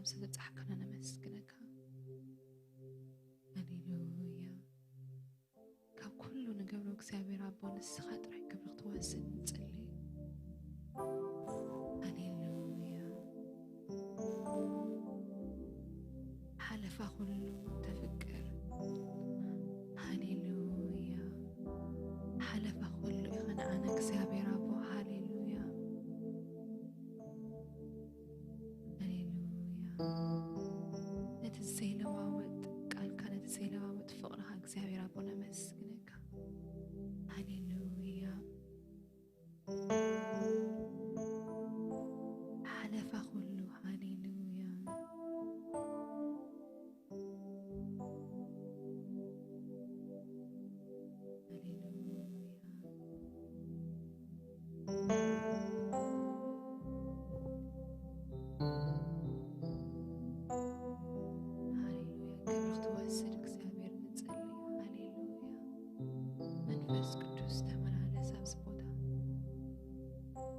ስለዘብጻሕካና ነመስግነካ። ሃሌሉያ። ካብ ኩሉ ንገብሮ እግዚኣብሔር ኣቦ ንስኻ ጥራይ ክብሪ ክትወስድ ንጽሊ። ሃሌሉያ። ሓለፋ ኩሉ ተፍቅር። ሃሌሉያ። ሓለፋ ኩሉ ኢኻ ንዓና እግዚኣብሔር ኣቦ። ሃሌሉያ። ሃሌሉያ። ነቲ ዘይለዋወጥ ቃልካ፣ ነቲ ዘይለዋወጥ ፍቕርኻ እግዚኣብሔር ኣቦ ነመስግነካ። ሃሌሉያ። ሓለፋ ኩሉ። ሃሌሉያ። ሃሌሉያ። ሃሌሉያ። ክብሪ ክትወስድ እግዚኣብሔር ንጽሊ። ሃሌሉያ። መንፈስ ቅዱስ ተመላለስ ኣብዚ ቦታ።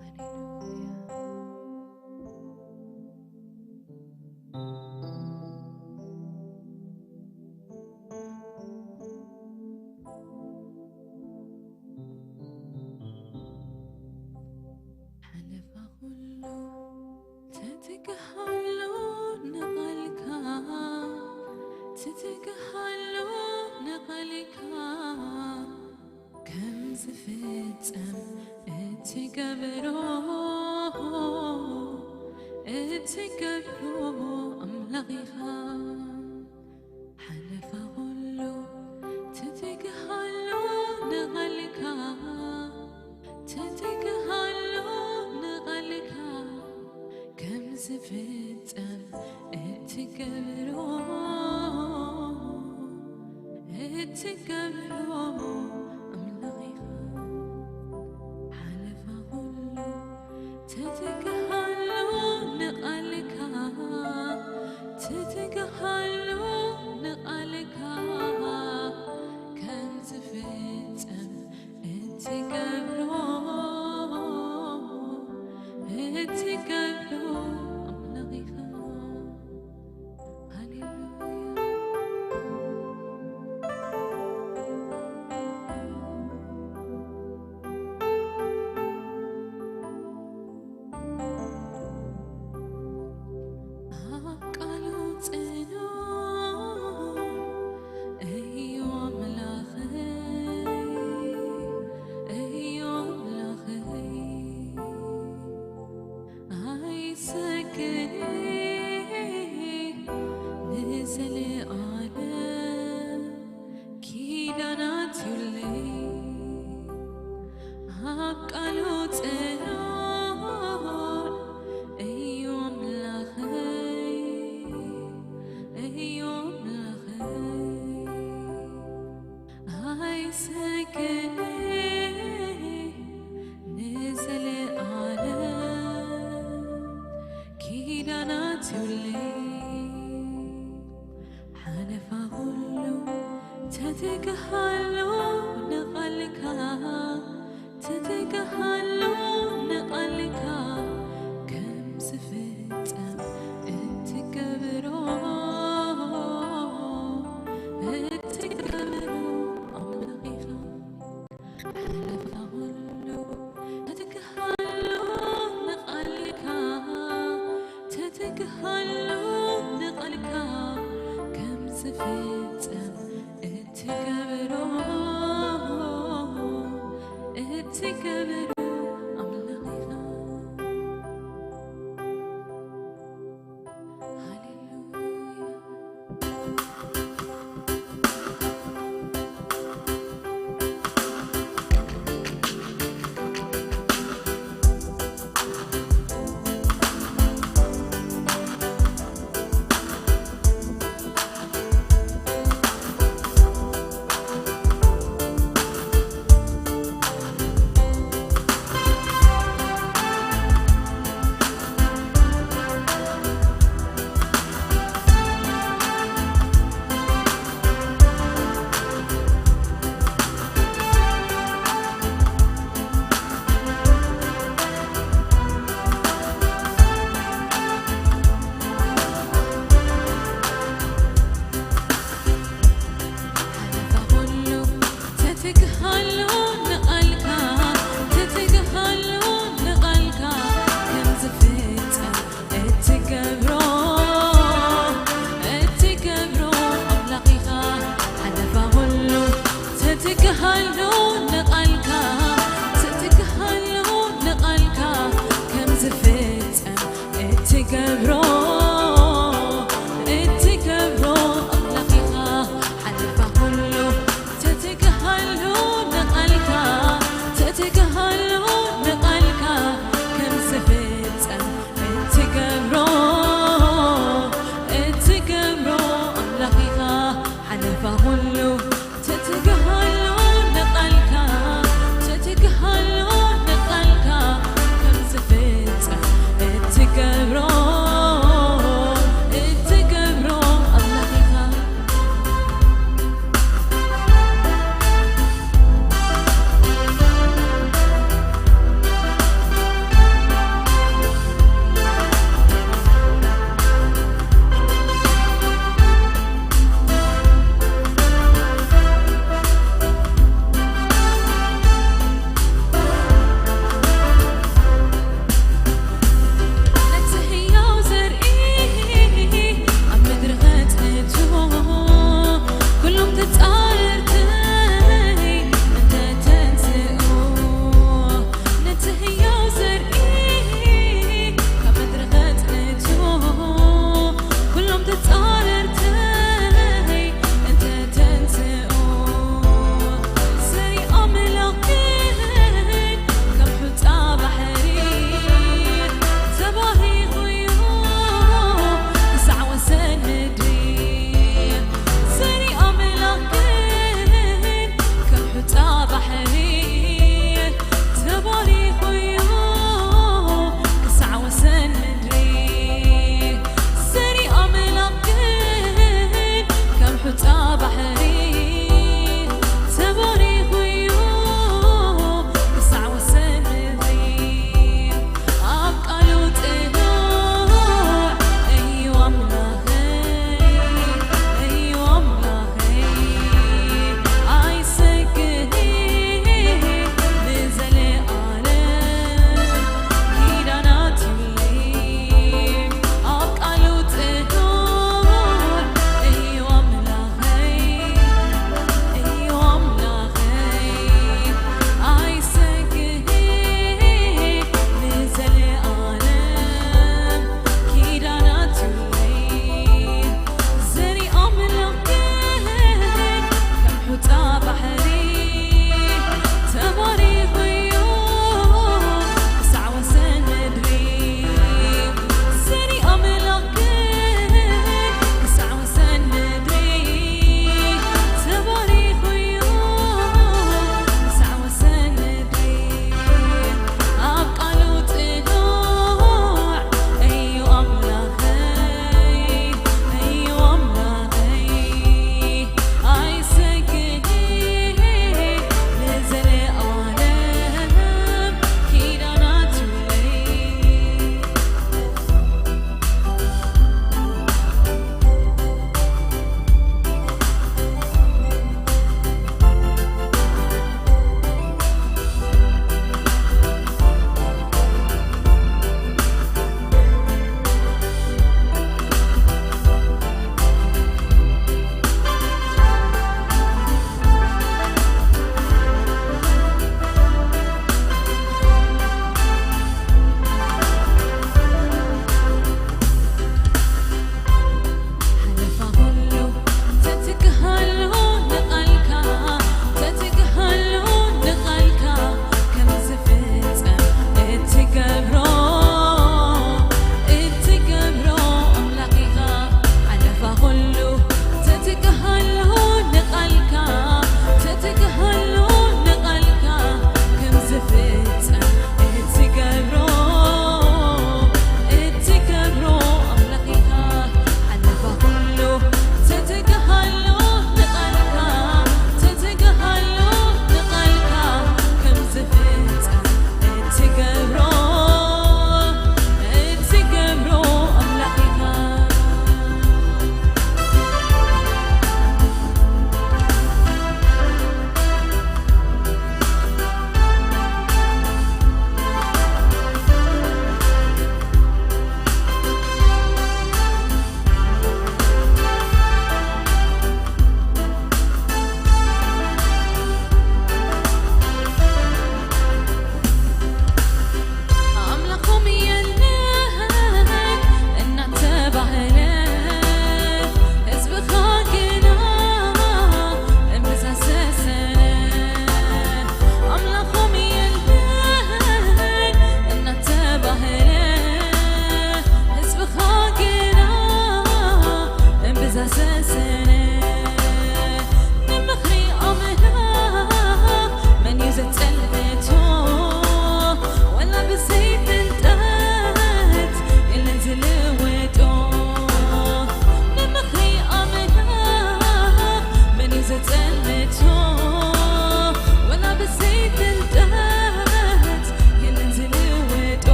ሃሌሉያ። ሓለፋ ኩሉ ተትግሃሉ ንቓልካ፣ ተትግሃሉ ንቓልካ፣ ከም ዝፍጸም እትገብሮ፣ እትገብሮ ኣምላኽ ኢኻ። ሓለፋ ኩሉ ትትግሃሉ ንቓልካ፣ ትትግሃሉ ንቓልካ፣ ከም ዝፍጸም እትገብሮ፣ እትገብሮ ኣምላኽ ኢኻ። ሓለፋ ኩሉ ትትግሃሉ ንቓልካ፣ ትትግሃሉ ንቓልካ፣ ከም ዝፍጸም እትገብሮ፣ እትገብሮ ኣምላኽ ኢኻ። ሃሌሉያ። ኣብ ቃሉ ጽኑዕ እዩ ኣምላኸይ፣ እዩ ኣምላኸይ። ኣይሰግድን ንዘለኣለም ኪዳናት ዩለይ ኣብ ቃሉ ጽኑዕ እዩ ኣምላኸይ፣ እዩ ኣምላኸይ። ኣይሰግድን ንዘለኣለም ኪዳናት ዩለይ ሓለፋ ኩሉ ተትግሃሉ ንቓልካ፣ ተትግሃሉ ንቓልካ፣ ከም ዝፍጸም እትገብሮ፣ እትገብሮ ኣምላኽ ኢኻ። ሓለፋ ኩሉ ተትግሃሉ ንቓልካ፣ ተትግሃሉ ንቓልካ፣ ከም ዝፍጸም እትገብሮ፣ እትገብሮ ኣምላኽ ኢኻ። ሃሌሉያ።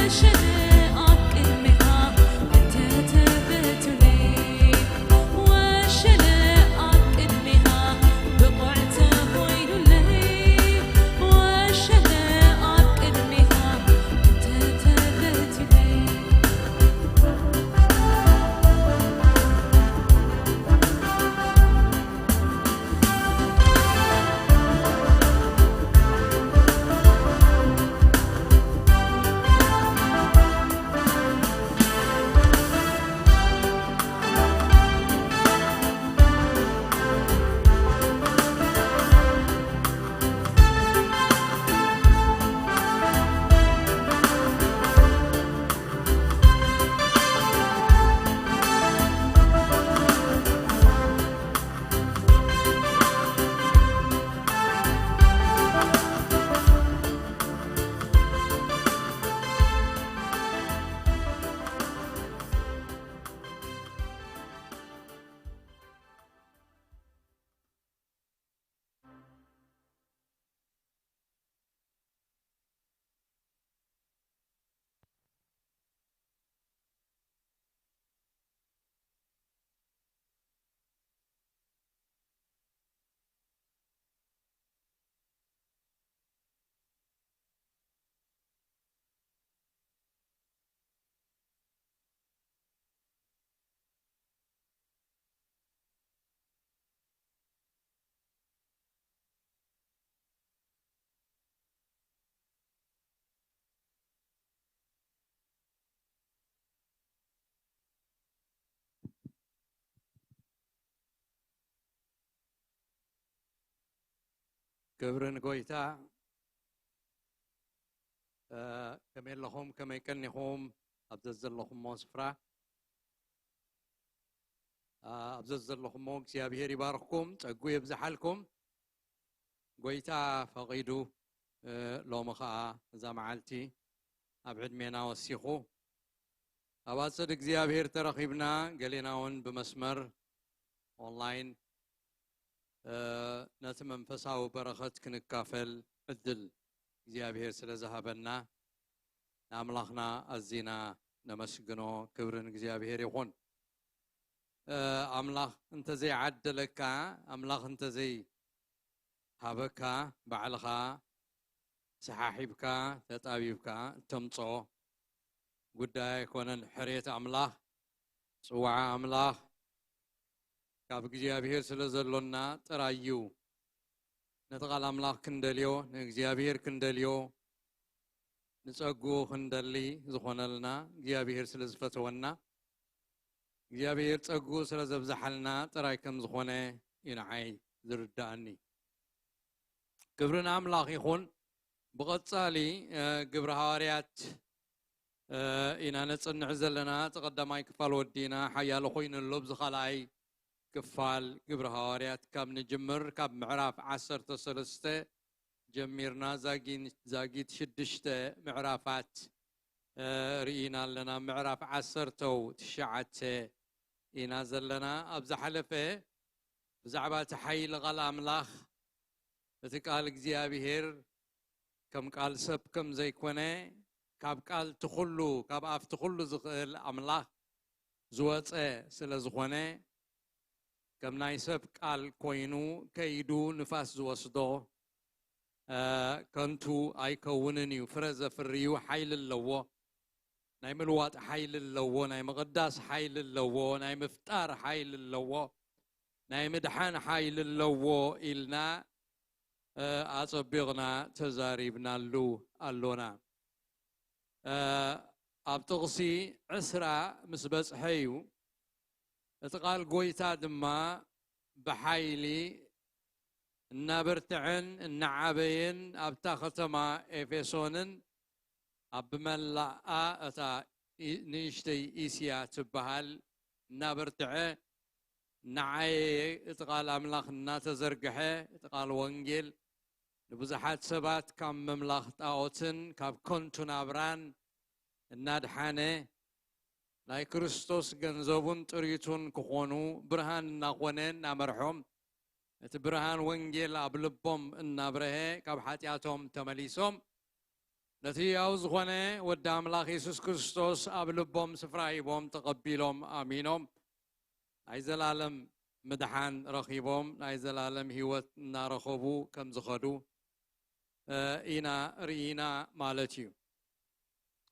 ወሸለ ኣብ ቅድሚኻ እንተተበቱለይ፣ ወሸለ ኣብ ቅድሚኻ ብቑዕ ተኾይኑለይ፣ ወሸለ ኣብ ቅድሚኻ እንተተበቱለይ። ክብሪ ንጎይታ። እ፣ ከመይ ኣለኹም? ከመይ ቀኒኹም? ኣብ ዘዘለኹሞ ስፍራ፣ እ፣ ኣብ ዘዘለኹሞ እግዚኣብሔር ይባርኽኩም፣ ጸጉ የብዝሓልኩም። ጎይታ ፈቒዱ፣ እ፣ ሎሚ ኸኣ እዛ መዓልቲ ኣብ ዕድሜና ወሲኹ ኣብ ኣጸድ እግዚኣብሔር ተረኺብና፣ ገሌና እውን ብመስመር ኦንላይን፣ እ፣ ነቲ መንፈሳዊ በረኸት ክንካፈል ዕድል እግዚኣብሔር ስለ ዝሃበና ንኣምላኽና ኣዚና ነመስግኖ። ክብሪ ንእግዚኣብሔር ይኹን። እ፣ ኣምላኽ እንተዘይዓደለካ፣ ኣምላኽ እንተዘይሃበካ፣ ባዕልኻ ሰሓሒብካ፣ ተጣቢብካ እተምጽኦ ጉዳይ ኣይኮነን። ሕርየት ኣምላኽ፣ ጽዋዓ ኣምላኽ፣ ካብ እግዚኣብሔር ስለ ዘሎና ጥራይ እዩ። ነቲ ቃል ኣምላኽ ክንደልዮ፣ ንእግዚኣብሔር ክንደልዮ፣ ንጸግኡ ክንደሊ ዝኾነልና እግዚኣብሔር ስለ ዝፈተወና፣ እግዚኣብሔር ጸግኡ ስለ ዘብዝሓልና ጥራይ ከም ዝኾነ እዩ ንዓይ ዝርድኣኒ። ክብሪ ንኣምላኽ ይኹን። ብቐጻሊ፣ እ፣ ግብሪ ሃዋርያት፣ እ፣ ኢና ነጽንዕ ዘለና። እቲ ቀዳማይ ክፋል ወዲና ሓያሎ ኮይኑ ኣሎ። ኣብዚ ካልኣይ ክፋል ግብሪ ሃዋርያት ካብ ንጅምር፣ ካብ ምዕራፍ ዓሰርተ ሰለስተ ጀሚርና ዛጊን-፣ ዛጊት ሽዱሽተ ምዕራፋት፣ እ፣ ርኢና ኣለና። ምዕራፍ ዓሰርተ ትሽዓተ ኢና ዘለና። ኣብ ዝሓለፈ ብዛዕባ እቲ ሓይሊ ቃል ኣምላኽ፣ እቲ ቃል እግዚኣብሔር ከም ቃል ሰብ ከም ዘይኮነ፣ ካብ ቃል እቲ ኩሉ፣ ካብ ኣፍቲ ኩሉ ዝኽእል ኣምላኽ ዝወጸ ስለ ዝኾነ፣ ከም ናይ ሰብ ቃል ኮይኑ ከይዱ ንፋስ ዝወስዶ፣ እ፣ ከንቱ ኣይከውንን እዩ። ፍረ ዘፍሪ እዩ፣ ሓይሊ ኣለዎ። ናይ ምልዋጥ ሓይሊ ኣለዎ፣ ናይ ምቕዳስ ሓይሊ ኣለዎ፣ ናይ ምፍጣር ሓይሊ ኣለዎ፣ ናይ ምድሓን ሓይሊ ኣለዎ ኢልና፣ እ፣ ኣጸቢቕና ተዛሪብናሉ ኣሎና። እ፣ ኣብ ጥቕሲ ዕስራ ምስ በጽሐ እዩ፣ እቲ ቃል ጎይታ ድማ ብሓይሊ እናበርትዐን እናዓበየን ኣብታ ከተማ ኤፌሶንን ኣብ መላኣ እታ ኢ-፣ ንእሽተይ እስያ ትበሃል እናበርትዐ እናዓየየ፣ እቲ ቃል ኣምላኽ እናተዘርግሐ፣ እቲ ቃል ወንጌል ንብዙሓት ሰባት ካብ ምምላኽ ጣኦትን ካብ ከንቱ ናብራን እናድሓነ፣ ናይ ክርስቶስ ገንዘቡን ጥሪቱን ክኾኑ ብርሃን እናኾነ እናመርሖም፣ እቲ ብርሃን ወንጌል ኣብ ልቦም እናብረሀ፣ ካብ ሓጢኣቶም ተመሊሶም ነቲ ሕያው ዝኾነ ወዲ ኣምላኽ የሱስ ክርስቶስ ኣብ ልቦም ስፍራ ሂቦም ተቐቢሎም ኣሚኖም፣ ናይ ዘላለም ምድሓን ረኺቦም፣ ናይ ዘላለም ህይወት እናረኸቡ ከም ዝኸዱ፣ እ፣ ኢና ርኢና ማለት እዩ።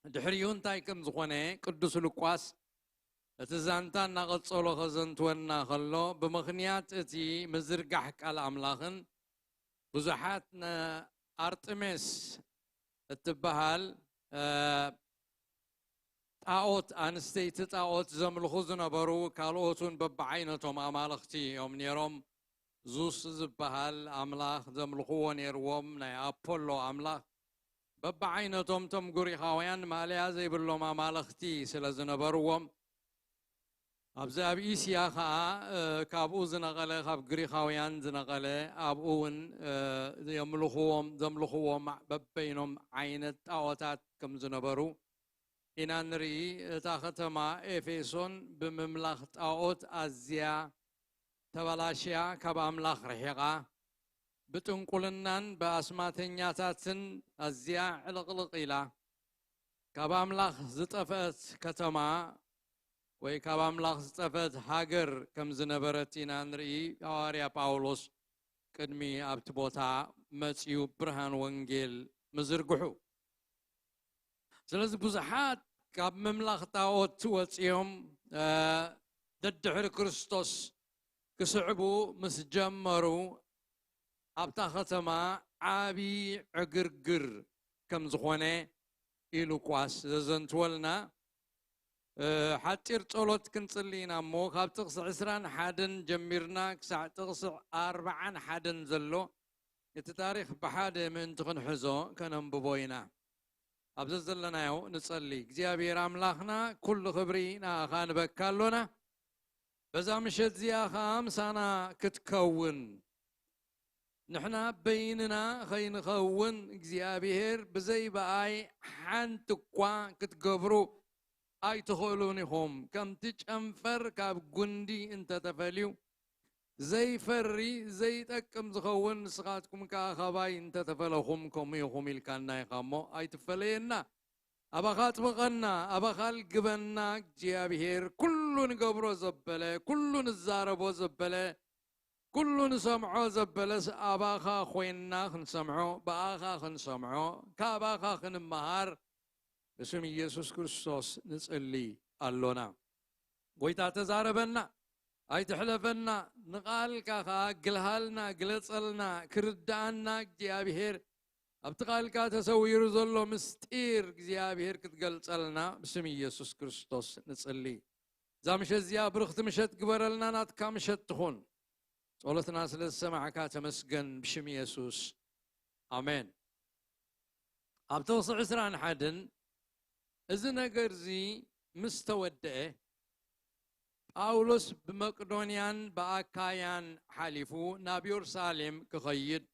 ድሕሪኡ እንታይ ከም ዝኾነ ቅዱስ ሉቃስ እቲ ዛንታ እናቐጸሎ ከዘንትወና ከሎ፣ ብምኽንያት እቲ ምዝርጋሕ ቃል ኣምላኽን ብዙሓት ንኣርጥሜስ እትበሃል፣ እ፣ ጣኦት፣ ኣንስተይቲ ጣኦት ዘምልኹ ዝነበሩ ካልኦት እውን በብዓይነቶም ኣማልኽቲ እዮም ነይሮም። ዙስ ዝበሃል ኣምላኽ ዘምልኽዎ ነይርዎም፣ ናይ ኣፖሎ ኣምላኽ። በብዓይነቶም እቶም ግሪኻውያን ማእለያ ዘይብሎም ኣማልኽቲ ስለ ዝነበርዎም፣ ኣብዚ ኣብ እስያ ኸዓ፣ እ፣ ካብኡ ዝነቐለ፣ ካብ ግሪኻውያን ዝነቐለ፣ ኣብኡ እውን፣ እ፣ የምልኽዎም፣ ዘምልኽዎም በበይኖም ዓይነት ጣኦታት ከም ዝነበሩ ኢና ንርኢ። እታ ከተማ ኤፌሶን ብምምላኽ ጣኦት ኣዝያ ተበላሽያ፣ ካብ ኣምላኽ ርሒቓ፣ ብጥንቁልናን ብኣስማተኛታትን ኣዝያ ዕልቕልቕ ኢላ፣ ካብ ኣምላኽ ዝጠፍአት ከተማ ወይ ካብ ኣምላኽ ዝጠፍአት ሃገር ከም ዝነበረት ኢና ንርኢ። ሃዋርያ ጳውሎስ ቅድሚ ኣብቲ ቦታ መጺኡ ብርሃን ወንጌል ምዝርግሑ። ስለዚ ብዙሓት ካብ ምምላኽ ጣኦት ወጺኦም፣ እ፣ ደድሕሪ ክርስቶስ ክስዕቡ ምስ ጀመሩ፣ ኣብታ ከተማ ዓቢ ዕግርግር ከም ዝኾነ እዩ ሉቃስ ዘዘንትወልና። እ፣ ሓጺር ጸሎት ክንጽሊ ኢና እሞ፣ ካብ ጥቕሲ ዕስራን ሓደን ጀሚርና ክሳዕ ጥቕሲ ኣርብዓን ሓደን ዘሎ እቲ ታሪኽ ብሓደ ምእንቲ ክንሕዞ ከነንብቦ ኢና። ኣብ ዘዘለናዮ ንጸሊ። እግዚኣብሔር ኣምላኽና፣ ኩሉ ክብሪ ንኣኻ ንበካ ኣሎና። በዛ ምሸት እዚኣ ኸኣ ምሳና ክትከውን፣ ንሕና በይንና ኸይንኸውን እግዚኣብሔር ብዘይ ብኣይ ሓንቲ እኳ ክትገብሩ ኣይትኽእሉን ኢኹም። ከምቲ ጨንፈር ካብ ጉንዲ እንተተፈልዩ ዘይፈሪ ዘይጠቅም ዝኸውን፣ ንስኻትኩም ከኣ ኻባይ እንተተፈለኹም ከምኡ ኢኹም ኢልካና ኢኻ እሞ ኣይትፈለየና። ኣባኻ ኣጥብቐና፣ ኣባኻ ኣልግበና እግዚኣብሔር። ኩሉ ንገብሮ ዘበለ፣ ኩሉ ንዛረቦ ዘበለ፣ ኩሉ ንሰምዖ ዘበለስ ኣባኻ ኮይንና ክንሰምዖ፣ ብኣኻ ክንሰምዖ፣ ካባኻ ክንመሃር ብስም ኢየሱስ ክርስቶስ ንጽሊ ኣሎና። ጎይታ ተዛረበና፣ ኣይትሕለፈና፣ ንቓልካ ኸኣ ግልሃልና፣ ግለጸልና፣ ክርድኣና እግዚኣብሔር ኣብቲ ቃልካ ተሰዊሩ ዘሎ ምስጢር እግዚኣብሔር ክትገልጸልና ብስም ኢየሱስ ክርስቶስ ንጽሊ። እዛ ምሸት እዚኣ ብርኽቲ ምሸት ግበረልና፣ ናትካ ምሸት ትኹን። ጸሎትና ስለ ዝሰማዕካ ተመስገን ብሽም የሱስ። ኣሜን። ኣብ ጥቕሲ ዕስራን ሓደን እዚ ነገርዚ ምስ ተወደአ፣ ጳውሎስ ብመቅዶንያን ብኣካያን ሓሊፉ ናብ የሩሳሌም ክኸይድ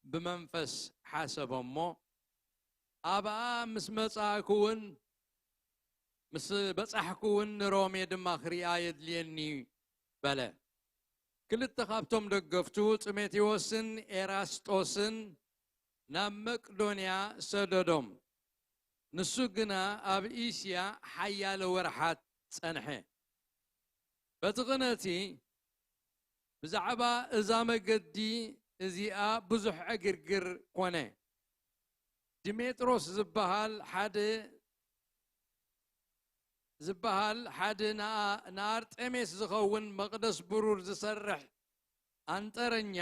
ብመንፈስ ሓሰበ እሞ፣ ኣብኣ ምስ መጻእኩ እውን፣ ምስ በጻሕኩ እውን ንሮሜ ድማ ክሪኣ የድልየኒ በለ። ክልተ ካብቶም ደገፍቱ ጢሞቴዎስን ኤራስጦስን ናብ መቅዶንያ ሰደዶም። ንሱ ግና ኣብ እስያ ሓያለ ወርሓት ጸንሐ። በቲ ቅነቲ ብዛዕባ እዛ መገዲ እዚኣ ብዙሕ ዕግርግር ኮነ። ዲሜጥሮስ ዝበሃል ሓደ ዝበሃል ሓደ ንኣ-፣ ንኣርጤሜስ ዝኸውን መቕደስ ብሩር ዝሰርሕ ኣንጠረኛ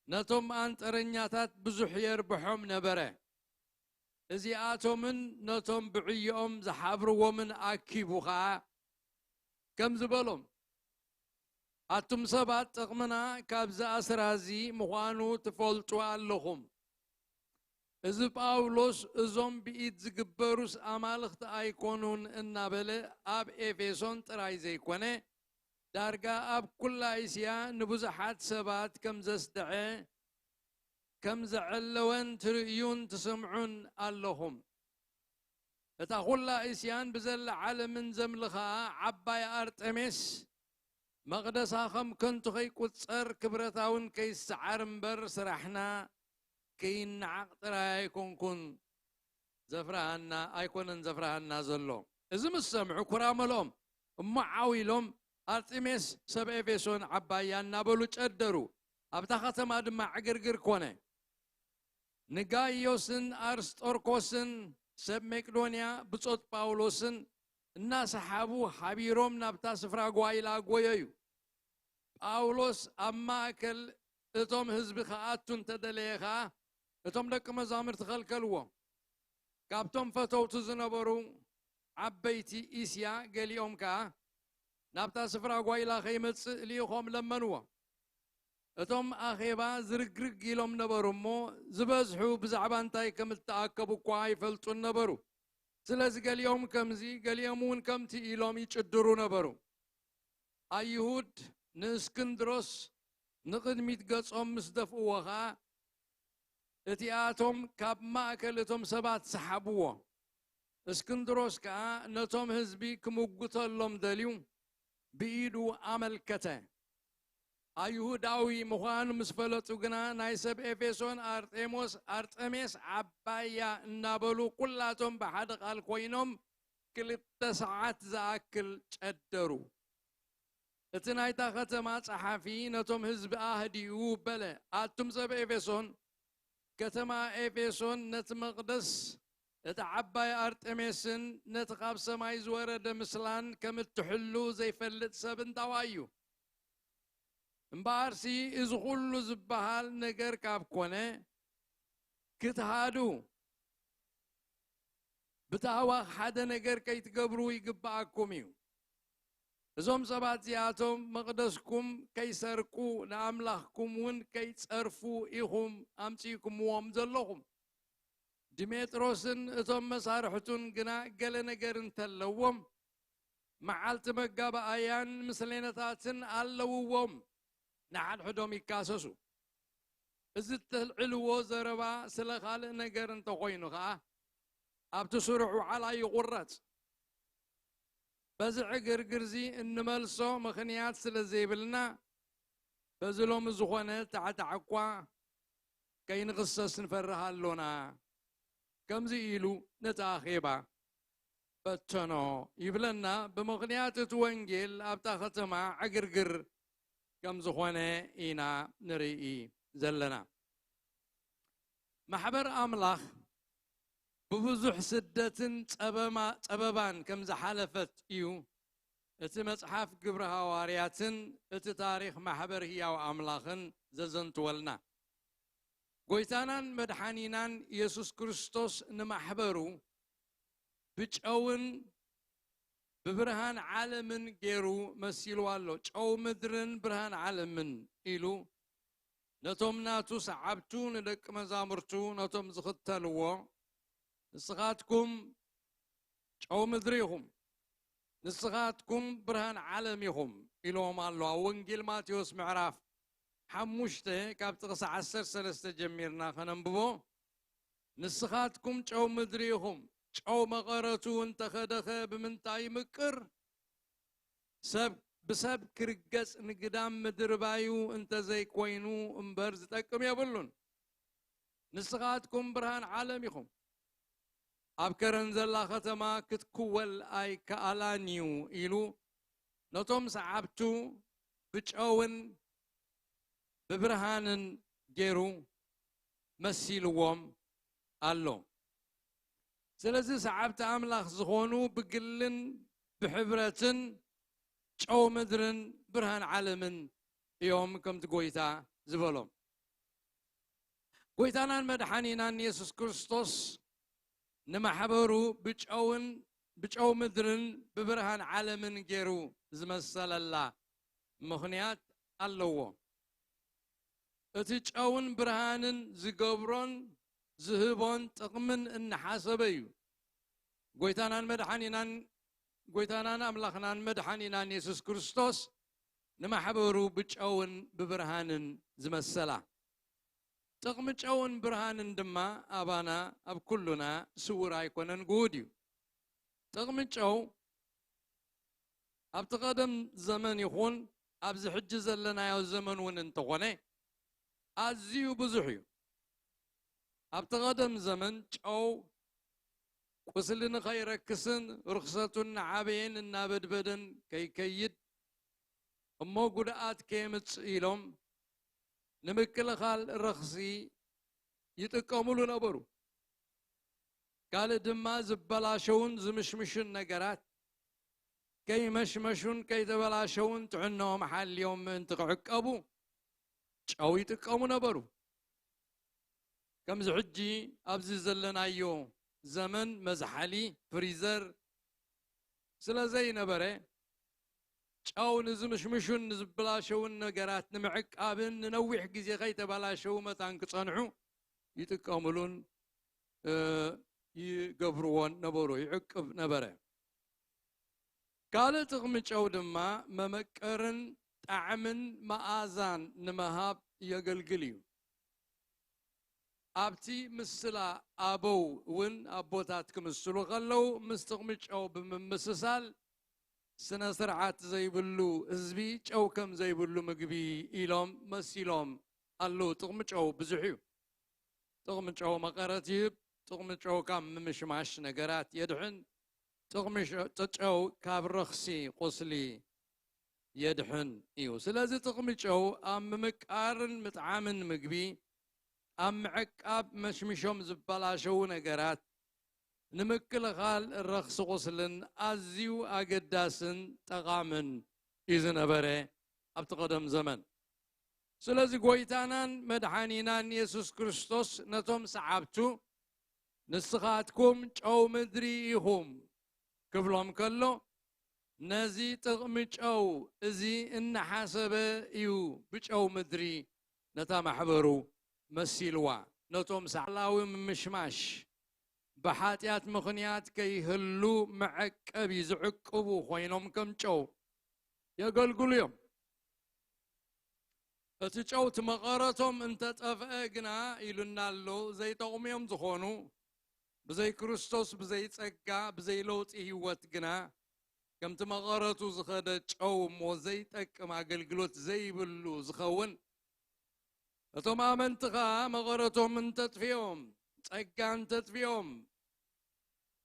ነቶም ኣንጠረኛታት ብዙሕ የርብሖም ነበረ። እዚኣቶምን ነቶም ብዕዮኦም ዝሓብርዎምን ኣኪቡ ኸኣ ከምዚ በሎም፣ ኣቱም ሰባት፣ ጥቕምና ካብዚ ኣስራዚ ምዃኑ ትፈልጡ ኣለኹም። እዚ ጳውሎስ እዞም ብኢድ ዝግበሩስ ኣማልኽቲ ኣይኮኑን እናበለ ኣብ ኤፌሶን ጥራይ ዘይኮነ፣ ዳርጋ ኣብ ኩላ እስያ ንብዙሓት ሰባት ከም ዘስደዐ፣ ከም ዘዐለወን ትርእዩን ትስምዑን ኣለኹም። እታ ኩላ እስያን ብዘላ ዓለምን ዘምልኽኣ ዓባይ ኣርጤሜስ፣ መቕደሳ ኸም ከንቱ ኸይቁጸር፣ ክብረታ እውን ከይሰዓር እምበር፣ ስራሕና ከይነዓቕ ጥራይ ኣይኮንኩን። ዘፍርሃና ኣይኮነን ዘፍርሃና ዘሎ። እዚ ምስ ሰምዑ ኩራ መለኦም። እሞ ዓው ኢሎም፣ ኣርጢሜስ ሰብ ኤፌሶን ዓባያ እናበሉ ጨደሩ። ኣብታ ከተማ ድማ ዕግርግር ኮነ። ንጋይዮስን ኣርስጦርኮስን ሰብ መቄዶንያ ብጾት ጳውሎስን እናሰሓቡ ሓቢሮም ናብታ ስፍራ ጓይላ ጎየዩ። ጳውሎስ ኣብ ማእከል እቶም ህዝቢ ክኣቱ እንተደለየ ኸኣ፣ እቶም ደቂ መዛሙርቲ ከልከልዎ። ካብቶም ፈተውቱ ዝነበሩ ዓበይቲ እስያ ገሊኦም ከኣ ናብታ ስፍራ ጓይላ ከይመጽእ ልኢኾም ለመንዎ። እቶም ኣኼባ ዝርግርግ ኢሎም ነበሩ እሞ፣ ዝበዝሑ ብዛዕባ እንታይ ከም እተኣከቡ እኳ ኣይፈልጡን ነበሩ። ስለዚ ገሊኦም ከምዚ፣ ገሊኦም እውን ከምቲ ኢሎም ይጭድሩ ነበሩ። ኣይሁድ ንእስክንድሮስ ንቕድሚት ገጾም ምስ ደፍእዎ ኸኣ፣ እቲኣቶም ካብ ማእከል እቶም ሰባት ሰሓብዎ። እስክንድሮስ ከኣ ነቶም ህዝቢ ክምጉተሎም ደልዩ ብኢዱ ኣመልከተ። ኣይሁዳዊ ምዃኑ ምስ ፈለጡ ግና፣ ናይ ሰብ ኤፌሶን ኣርጤሞስ፣ ኣርጠሜስ ዓባያ እናበሉ ኩላቶም ብሓደ ቃል ኮይኖም ክልተ ሰዓት ዝኣክል ጨደሩ። እቲ ናይታ ከተማ ጸሓፊ ነቶም ህዝቢ ኣህዲኡ በለ፣ ኣቱም ሰብ ኤፌሶን፣ ከተማ ኤፌሶን ነቲ መቕደስ፣ እቲ ዓባይ ኣርጤሜስን ነቲ ካብ ሰማይ ዝወረደ ምስላን ከም እትሕሉ ዘይፈልጥ ሰብ እንታዋይ እዩ? እምበኣርሲ እዚ ኹሉ ዝበሃል ነገር ካብ ኮነ፣ ክትሃዱ፣ ብታህዋኽ ሓደ ነገር ከይትገብሩ ይግብኣኩም እዩ። እዞም ሰባት እዚኣቶም መቕደስኩም ከይሰርቁ፣ ንኣምላኽኩም እውን ከይጸርፉ ኢኹም ኣምጺእኩምዎም ዘለኹም። ዲሜጥሮስን እቶም መሳርሕቱን ግና ገለ ነገር እንተለዎም፣ መዓልቲ መጋባእያን ምስሌነታትን ኣለውዎም፣ ንሓድሕዶም ይካሰሱ። እዚ እተልዕልዎ ዘረባ ስለ ካልእ ነገር እንተኾይኑ ኸኣ፣ ኣብቲ ስሩዕ ዋዕላ ይቑረጽ። በዚ ዕግርግርዚ እንመልሶ ምኽንያት ስለ ዘይብልና፣ በዚ ሎሚ ዝኾነ ታዕታዕ እኳ ከይንኽሰስ ንፈርህ ኣሎና። ከምዚ ኢሉ ነቲ ኣኼባ በተኖ ይብለና። ብምኽንያት እቲ ወንጌል ኣብታ ከተማ ዕግርግር ከም ዝኾነ ኢና ንርኢ ዘለና። ማሕበር ኣምላኽ ብብዙሕ ስደትን ጸበማ-፣ ጸበባን ከም ዝሓለፈት እዩ እቲ መጽሓፍ ግብሪ ሃዋርያትን እቲ ታሪኽ ማሕበር ህያው ኣምላኽን ዘዘንትወልና። ጎይታናን መድሓኒናን የሱስ ክርስቶስ ንማሕበሩ ብጨውን ብብርሃን ዓለምን ገይሩ መሲልዋ ኣሎ። ጨው ምድርን ብርሃን ዓለምን ኢሉ ነቶም ናቱ ሰዓብቱ፣ ንደቂ መዛሙርቱ፣ ነቶም ዝኽተልዎ፣ "ንስኻትኩም ጨው ምድሪ ኢኹም፣ ንስኻትኩም ብርሃን ዓለም ኢኹም" ኢልዎም ኣሎ። ኣብ ወንጌል ማቴዎስ ምዕራፍ ሓሙሽተ ካብ ጥቕሲ ዓሰርተ ሰለስተ ጀሚርና ከነንብቦ፣ "ንስኻትኩም ጨው ምድሪ ኢኹም፣ ጨው መቐረቱ እንተኸደኸ ብምንታይ ይምቅር? ሰብ ብሰብ ክርገጽ ንግዳም ምድርባዩ እንተዘይኮይኑ እምበር ዝጠቅም የብሉን። ንስኻትኩም ብርሃን ዓለም ኢኹም። ኣብ ከረን ዘላ ከተማ ክትክወል ኣይከኣላን እዩ" ኢሉ ነቶም ሰዓብቱ ብጨውን ብብርሃንን ገይሩ መሲልዎም ኣሎ። ስለዚ ሰዓብቲ ኣምላኽ ዝኾኑ ብግልን ብሕብረትን ጨው ምድርን ብርሃን ዓለምን እዮም፣ ከምቲ ጎይታ ዝበሎም። ጎይታናን መድሓኒናን የሱስ ክርስቶስ ንማሕበሩ ብጨውን፣ ብጨው ምድርን ብብርሃን ዓለምን ገይሩ ዝመሰለላ ምኽንያት ኣለዎ። እቲ ጨውን ብርሃንን ዝገብሮን ዝህቦን ጥቕምን እናሓሰበ እዩ ጎይታናን መድሓኒናን፣ ጎይታናን ኣምላኽናን መድሓኒናን የሱስ ክርስቶስ ንማሕበሩ ብጨውን ብብርሃንን ዝመሰላ። ጥቕሚ ጨውን ብርሃንን ድማ ኣባና፣ ኣብ ኩሉና ስዉር ኣይኮነን፣ ግሁድ እዩ። ጥቕሚ ጨው ኣብቲ ቀደም ዘመን ይኹን ኣብዚ ሕጂ ዘለናዮ ዘመን እውን እንተኾነ ኣዝዩ ብዙሕ እዩ። ኣብቲ ቀደም ዘመን ጨው ቁስሊ ንኸይረክስን ርኽሰቱ እናዓበየን እናበድበደን ከይከይድ እሞ ጉድኣት ከየምጽእ ኢሎም ንምክልኻል ረኽሲ ይጥቀምሉ ነበሩ። ካልእ ድማ ዝበላሸውን ዝምሽምሹን ነገራት ከይመሽመሹን ከይተበላሸውን ጥዕንኦም ሓልዮም ምእንቲ ክዕቀቡ ጨው ይጥቀሙ ነበሩ። ከምዚ ሕጂ ኣብዚ ዘለናዮ ዘመን መዝሓሊ ፍሪዘር ስለ ዘይነበረ ጨው ንዝምሽምሹን ንዝበላሸውን ነገራት ንምዕቃብን ንነዊሕ ግዜ ከይተበላሸዉ መታን ክጸንሑ ይጥቀምሉን ይገብርዎን ነበሩ፣ ይዕቅብ ነበረ። ካልእ ጥቕሚ ጨው ድማ መመቀርን ጣዕምን መኣዛን ንምሃብ የገልግል እዩ። ኣብቲ ምስላ ኣበው እውን ኣቦታት ክምስሉ ከለዉ ምስ ጥቕሚ ጨው ብምምስሳል ስነ ስርዓት ዘይብሉ ህዝቢ ጨው ከም ዘይብሉ ምግቢ ኢሎም መሲሎም ኣለዉ። ጥቕሚ ጨው ብዙሕ እዩ። ጥቕሚ ጨው መቐረት ይህብ። ጥቕሚ ጨው ካብ ምምሽማሽ ነገራት የድሕን። ጥቕሚ ጨው ካብ ረኽሲ ቁስሊ የድሕን እዩ። ስለዚ ጥቕሚ ጨው ኣብ ምምቃርን ምጥዓምን ምግቢ፣ ኣብ ምዕቃብ መሽሚሾም ዝበላሸዉ ነገራት ንምክልኻል ረኽሲ ቁስልን ኣዝዩ ኣገዳስን ጠቓምን እዩ ዝነበረ ኣብቲ ቀደም ዘመን። ስለዚ ጎይታናን መድሓኒናን የሱስ ክርስቶስ ነቶም ሰዓብቱ ንስኻትኩም ጨው ምድሪ ኢኹም ክብሎም ከሎ ነዚ ጥቕሚ ጨው እዚ እናሓሰበ እዩ ብጨው ምድሪ ነታ ማሕበሩ መሲልዋ። ነቶም ሳዕላዊ ምምሽማሽ ብሓጢኣት ምኽንያት ከይህሉ መዐቀቢ ዝዕቅቡ ኮይኖም ከም ጨው የገልግሉ እዮም። እቲ ጨው እቲ መቐረቶም እንተጠፍአ ግና ኢሉና ኣሎ ዘይጠቕሙ እዮም ዝኾኑ። ብዘይ ክርስቶስ ብዘይ ጸጋ ብዘይ ለውጢ ህይወት ግና ከምቲ መቐረቱ ዝኸደ ጨው እሞ ዘይጠቅም ኣገልግሎት ዘይብሉ ዝኸውን። እቶም ኣመንቲ ኸኣ መቐረቶም እንተጥፊኦም ጸጋ እንተጥፊኦም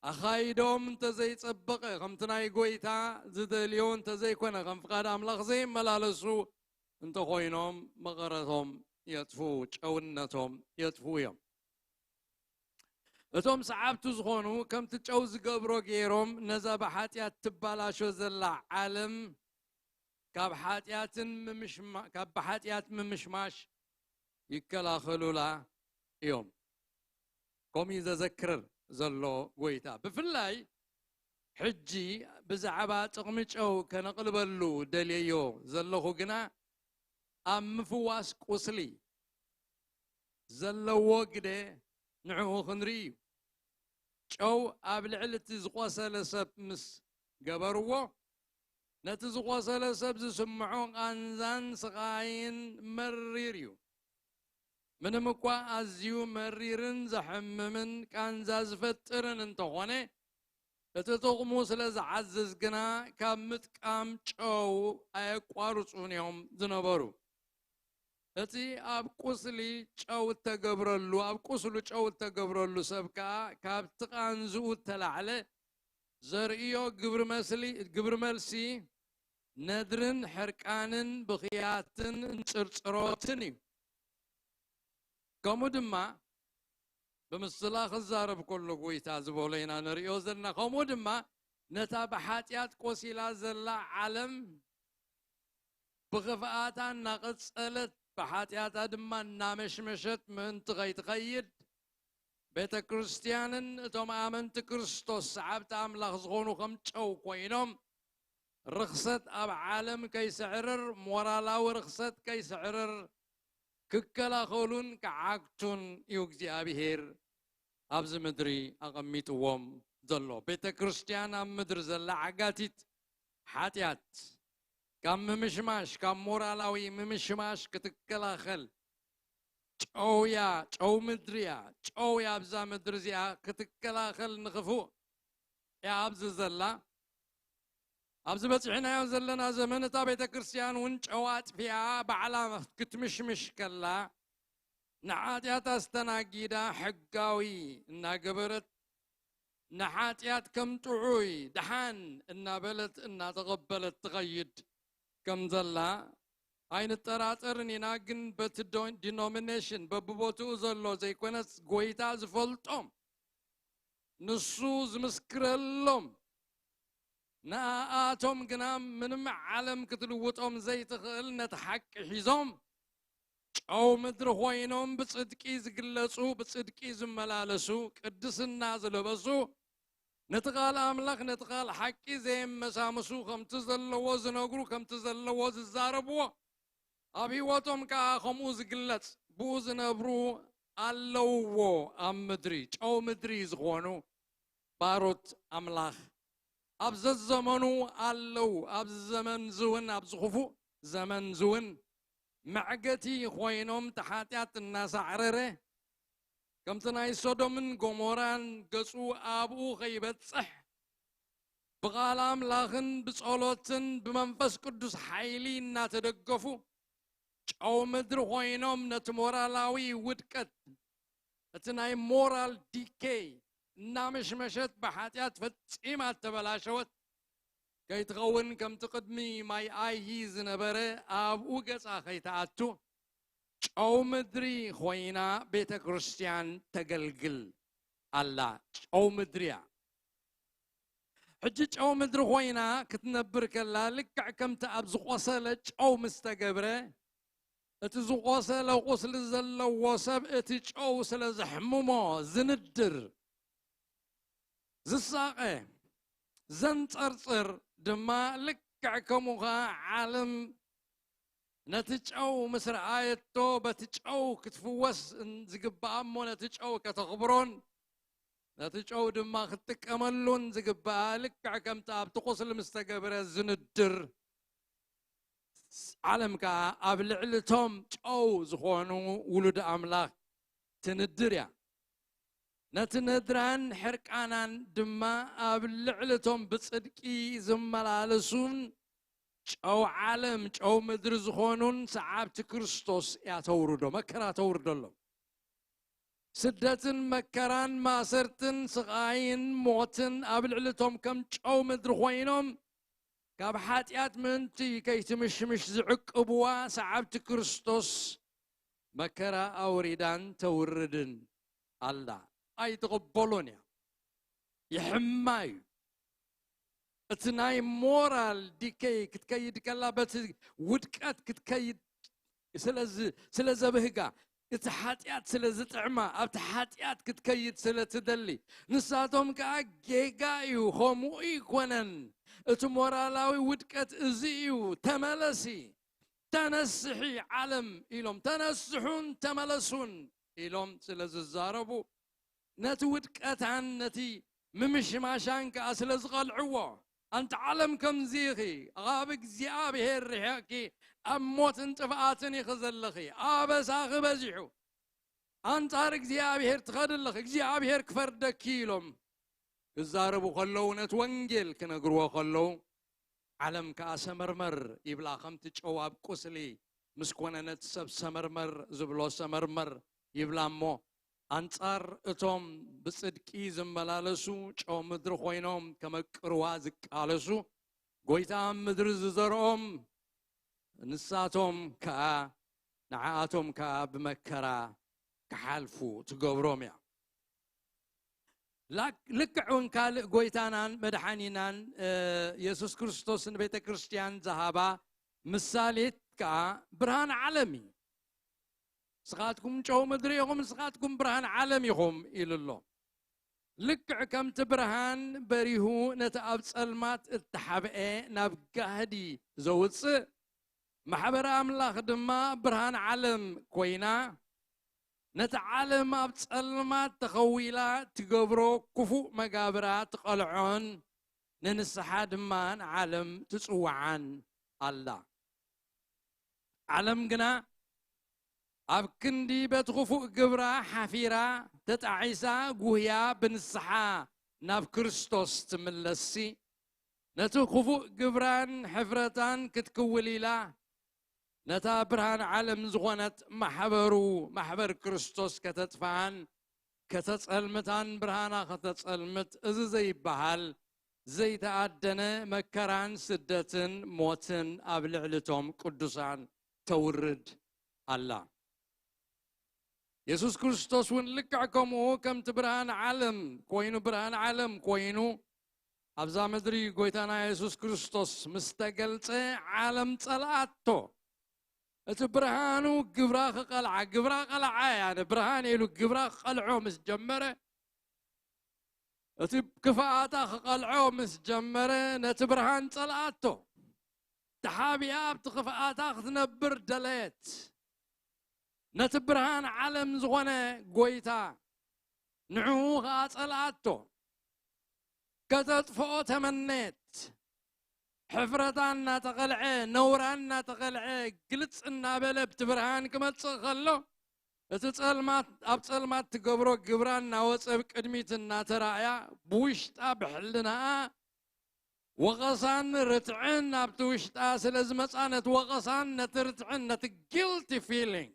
ኣኻይዶም እንተዘይጸበቐ ከምቲ ናይ ጎይታ ዝደልዮ እንተዘይኮነ ከም ፍቓድ ኣምላኽ ዘይመላለሱ እንተኾይኖም መቐረቶም የጥፍኡ፣ ጨውነቶም የጥፍኡ እዮም። እቶም ሰዓብቱ ዝኾኑ ከምቲ ጨው ዝገብሮ ገይሮም ነዛ ብሓጢኣት ትባላሾ ዘላ ዓለም ካብ ሓጢኣትን ምምሽማ- ካብ ብሓጢኣት ምምሽማሽ ይከላኸሉላ እዮም። ከምኡ እዩ ዘዘክር ዘሎ ጎይታ። ብፍላይ ሕጂ ብዛዕባ ጥቕሚ ጨው ከነቕልበሉ ደልየዮ ዘለኹ ግና ኣብ ምፍዋስ ቁስሊ ዘለዎ ግደ ንዕኡ ክንርኢ እዩ። ጨው ኣብ ልዕሊ እቲ ዝቖሰለ ሰብ ምስ ገበርዎ ነቲ ዝቖሰለ ሰብ ዝስምዖ ቃንዛን ስቓይን መሪር እዩ። ምንም እኳ ኣዝዩ መሪርን ዘሕምምን ቃንዛ ዝፈጥርን እንተኾነ እቲ ጥቕሙ ስለ ዝዓዝዝ ግና ካብ ምጥቃም ጨው ኣየቋርጹን እዮም ዝነበሩ። እቲ ኣብ ቁስሊ ጨው እተገብረሉ ኣብ ቁስሉ ጨው እተገብረሉ ሰብ ከኣ ካብቲ ቃንዝኡ እተላዕለ ዘርእዮ ግብሪ መስሊ ግብሪ መልሲ ነድርን ሕርቃንን ብኽያትን እንጽርጽሮትን እዩ። ከምኡ ድማ ብምስላ ክዛረብ ከሎ ጎይታ ዝበሎ ኢና ንርእዮ ዘለና። ከምኡ ድማ ነታ ብሓጢኣት ቆሲላ ዘላ ዓለም ብኽፍኣታ እናቐጸለት ብሓጢኣታ ድማ እናመሽመሸት ምእንቲ ኸይትኸይድ ቤተ ክርስትያንን እቶም ኣመንቲ ክርስቶስ ሰዓብቲ ኣምላኽ ዝኾኑ ከም ጨው ኮይኖም ርኽሰት ኣብ ዓለም ከይስዕርር ሞራላዊ ርኽሰት ከይስዕርር ክከላኸሉን ክዓግቱን እዩ እግዚኣብሄር ኣብዚ ምድሪ ኣቐሚጥዎም ዘሎ። ቤተ ክርስትያን ኣብ ምድሪ ዘላ ዓጋቲት ሓጢኣት ካብ ምምሽማሽ ካብ ሞራላዊ ምምሽማሽ ክትከላኸል ጨው እያ፣ ጨው ምድሪ እያ። ጨው እያ ኣብዛ ምድሪ እዚኣ ክትከላኸል ንኽፉእ እያ ኣብዚ ዘላ። ኣብዚ በፂሕናዮ ዘለና ዘመን እታ ቤተ ክርስትያን እውን ጨው ኣጥፊኣ ባዕላ ክትምሽምሽ ከላ ንሓጢኣት ኣስተናጊዳ ሕጋዊ እናገበረት ንሓጢኣት ከም ጥዑይ ደሓን እናበለት እናተቐበለት ትኸይድ ከም ዘላ ኣይንጠራጠርን ኢና። ግን በቲ ዶ- ዲኖሚኔሽን በብቦትኡ ዘሎ ዘይኮነስ፣ ጎይታ ዝፈልጦም፣ ንሱ ዝምስክረሎም፣ ንኣኣቶም ግና ምንም ዓለም ክትልውጦም ዘይትኽእል ነቲ ሓቂ ሒዞም፣ ጨው ምድሪ ኮይኖም ብጽድቂ ዝግለጹ፣ ብጽድቂ ዝመላለሱ፣ ቅድስና ዝለበሱ፣ ነቲ ቃል ኣምላኽ፣ ነቲ ቃል ሓቂ ዘየመሳምሱ፣ ከምቲ ዘለዎ ዝነግሩ፣ ከምቲ ዘለዎ ዝዛረብዎ፣ ኣብ ህይወቶም ከኣ ከምኡ ዝግለጽ፣ ብኡ ዝነብሩ ኣለውዎ። ኣብ ምድሪ ጨው ምድሪ ዝኾኑ ባሮት ኣምላኽ ኣብ ዘዘመኑ ኣለዉ። ኣብዚ ዘመን እዚ እውን፣ ኣብዚ ክፉእ ዘመን እዚ እውን መዕገቲ ኮይኖም፣ እቲ ሓጢኣት እናሳዕረረ፣ ከምቲ ናይ ሶዶምን ጎሞራን ገጹ ኣብኡ ከይበጽሕ፣ ብቓል ኣምላኽን ብጸሎትን ብመንፈስ ቅዱስ ሓይሊ እናተደገፉ፣ ጨው ምድሪ ኮይኖም ነቲ ሞራላዊ ውድቀት፣ እቲ ናይ ሞራል ዲኬይ እናመሽመሸት ብሓጢኣት ፈጺማ እተበላሸወት ከይትኸውን፣ ከምቲ ቅድሚ ማይ ኣይሂ ዝነበረ ኣብኡ ገጻ ከይትኣቱ፣ ጨው ምድሪ ኮይና ቤተ ክርስቲያን ተገልግል ኣላ። ጨው ምድሪ እያ። ሕጂ ጨው ምድሪ ኮይና ክትነብር ከላ፣ ልክዕ ከምቲ ኣብ ዝቆሰለ ጨው ምስ ተገብረ፣ እቲ ዝቆሰለ ቁስሊ ዘለዎ ሰብ እቲ ጨው ስለ ዘሕምሞ ዝንድር፣ ዝሳቐ፣ ዘንጸርጽር ድማ፣ ልክዕ ከምኡ ኸኣ ዓለም ነቲ ጨው ምስ ረኣየቶ፣ በቲ ጨው ክትፍወስ ዝግብኣ እሞ፣ ነቲ ጨው ከተኽብሮን ነቲ ጨው ድማ ክትጥቀመሉን ዝግብኣ፣ ልክዕ ከምቲ ኣብቲ ቁስሊ ምስ ተገብረ ዝንድር፣ ዓለም ከኣ ኣብ ልዕሊ እቶም ጨው ዝኾኑ ውሉድ ኣምላኽ ትንድር እያ። ነቲ ነድራን ሕርቃናን ድማ ኣብ ልዕሊ እቶም ብጽድቂ ዝመላለሱን ጨው ዓለም፣ ጨው ምድሪ ዝኾኑን ሰዓብቲ ክርስቶስ እያ ተውርዶ፣ መከራ ተውርደሎም። ስደትን መከራን፣ ማሰርትን ስቓይን ሞትን ኣብ ልዕሊ እቶም ከም ጨው ምድሪ ኮይኖም፣ ካብ ሓጢኣት ምእንቲ ከይትምሽምሽ ዝዕቅብዋ ሰዓብቲ ክርስቶስ፣ መከራ ኣውሪዳን ተውርድን ኣላ። ኣይትቕበሎን እያ። ይሕማ እዩ። እቲ ናይ ሞራል ዲኬይ ክትከይድ ከላ፣ በቲ ውድቀት ክትከይድ ስለ ዝ-፣ ስለ ዘብህጋ፣ እቲ ሓጢኣት ስለ ዝጥዕማ፣ ኣብቲ ሓጢኣት ክትከይድ ስለ ትደሊ፣ ንሳቶም ከኣ፣ "ጌጋ እዩ፣ ከምኡ ኣይኮነን፣ እቲ ሞራላዊ ውድቀት እዚ እዩ፣ ተመለሲ፣ ተነስሒ ዓለም" ኢሎም፣ "ተነስሑን ተመለሱን" ኢሎም ስለ ዝዛረቡ፣ ነቲ ውድቀታን ነቲ ምምሽማሻን ከኣ ስለ ዝቐልዕዎ፣ "ኣንቲ ዓለም ከምዚ ኢኺ፣ ኣብ እግዚኣብሔር ርሒቕኪ፣ ኣብ ሞትን ጥፍኣትን ኢኺ ዘለኺ፣ ኣበሳኺ በዚሑ፣ ኣንጻር እግዚኣብሔር ትኸዲ ኣለኺ፣ እግዚኣብሔር ክፈርደኪ" ኢሎም ክዛረቡ ከለዉ፣ ነቲ ወንጌል ክነግርዎ ከለዉ፣ ዓለም ከኣ ሰመርመር ይብላ፣ ከምቲ ጨው ኣብ ቁስሊ ምስ ኮነ ነቲ ሰብ ሰመርመር ዝብሎ ሰመርመር ይብላ እሞ፣ ኣንጻር እቶም ብጽድቂ ዝመላለሱ ጨው ምድሪ ኮይኖም ከመቅርዋ ዝቃለሱ፣ ጎይታ ኣብ ምድሪ ዝዘርኦም ንሳቶም ከኣ፣ ንዓኣቶም ከኣ ብመከራ ክሓልፉ ትገብሮም እያ። ላክ-፣ ልክዕ እውን ካልእ ጎይታናን መድሓኒናን፣ እ፣ የሱስ ክርስቶስ ንቤተ ክርስቲያን ዝሃባ ምሳሌት ከኣ ብርሃን ዓለም እዩ። "ንስኻትኩም ጨው ምድሪ ኢኹም፣ ንስኻትኩም ብርሃን ዓለም ኢኹም" ኢሉ ኣሎ። ልክዕ ከምቲ ብርሃን በሪሁ ነቲ ኣብ ጸልማት እተሓብኤ ናብ ጋህዲ ዘውጽእ፣ ማሕበር ኣምላኽ ድማ ብርሃን ዓለም ኮይና፣ ነቲ ዓለም ኣብ ጸልማት ተኸዊላ ትገብሮ ክፉእ መጋብራ ትቐልዖን ንንስሓ ድማ ንዓለም ትጽውዓን ኣላ። ዓለም ግና ኣብ ክንዲ በቲ ክፉእ ግብራ ሓፊራ፣ ተጣዒሳ፣ ጉህያ ብንስሓ ናብ ክርስቶስ ትምለስሲ፣ ነቲ ክፉእ ግብራን ሕፍረታን ክትክውል ኢላ፣ ነታ ብርሃን ዓለም ዝኾነት ማሕበሩ፣ ማሕበር ክርስቶስ ከተጥፍኣን፣ ከተጸልምታን ብርሃና ከተጸልምት፣ እዚ ዘይበሃል ዘይተኣደነ መከራን ስደትን ሞትን ኣብ ልዕሊ እቶም ቅዱሳን ተውርድ ኣላ። የሱስ ክርስቶስ እውን ልክዕ ከምኡ ከምቲ ብርሃን ዓለም ኮይኑ፣ ብርሃን ዓለም ኮይኑ ኣብዛ ምድሪ ጎይታና የሱስ ክርስቶስ ምስ ተገልጸ፣ ዓለም ጸልኣቶ። እቲ ብርሃኑ ግብራ ክቐልዓ፣ ግብራ ቀልዓ እያ፣ ንብርሃን ኢሉ ግብራ ክቐልዖ ምስ ጀመረ፣ እቲ ክፍኣታ ክቐልዖ ምስ ጀመረ፣ ነቲ ብርሃን ጸልኣቶ። ተሓቢኣ ኣብቲ ክፍኣታ ክትነብር ደለየት። ነቲ ብርሃን ዓለም ዝኾነ ጎይታ ንዕኡ ኸኣ ጸልኣቶ። ከተጥፍኦ ተመነየት። ሕፍረታ እናተቐልዐ፣ ነውራ እናተቐልዐ፣ ግልጽ እናበለ ኣብቲ ብርሃን ክመጽእ ከሎ፣ እቲ ጸልማት፣ ኣብ ጸልማት ትገብሮ ግብራ እናወጸ፣ ብቅድሚት እናተራእያ፣ ብውሽጣ ብሕልናኣ ወቐሳን ርትዕን ኣብቲ ውሽጣ ስለ ዝመጻ፣ ነቲ ወቐሳን ነቲ ርትዕን ነቲ ጊልቲ ፊሊንግ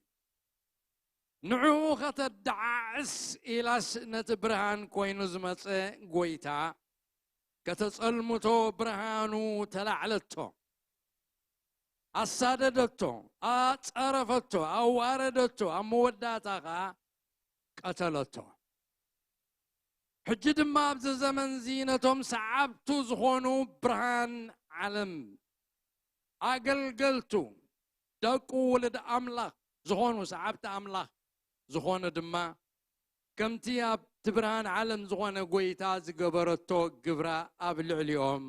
ንዕኡ ከተደዓዕስ ኢላስ ነቲ ብርሃን ኮይኑ ዝመጸ ጎይታ ከተጸልምቶ ብርሃኑ ተላዕለቶ፣ ኣሳደደቶ፣ ኣጸረፈቶ፣ ኣዋረደቶ፣ ኣብ መወዳእታ ኸኣ ቀተለቶ። ሕጂ ድማ ኣብዚ ዘመንዚ ነቶም ሰዓብቱ ዝኾኑ ብርሃን ዓለም ኣገልገልቱ ደቁ ውሉድ ኣምላኽ ዝኾኑ ሰዓብቲ ኣምላኽ ዝኾኑ ድማ ከምቲ ኣብቲ ብርሃን ዓለም ዝኾነ ጎይታ ዝገበረቶ ግብራ ኣብ ልዕሊኦም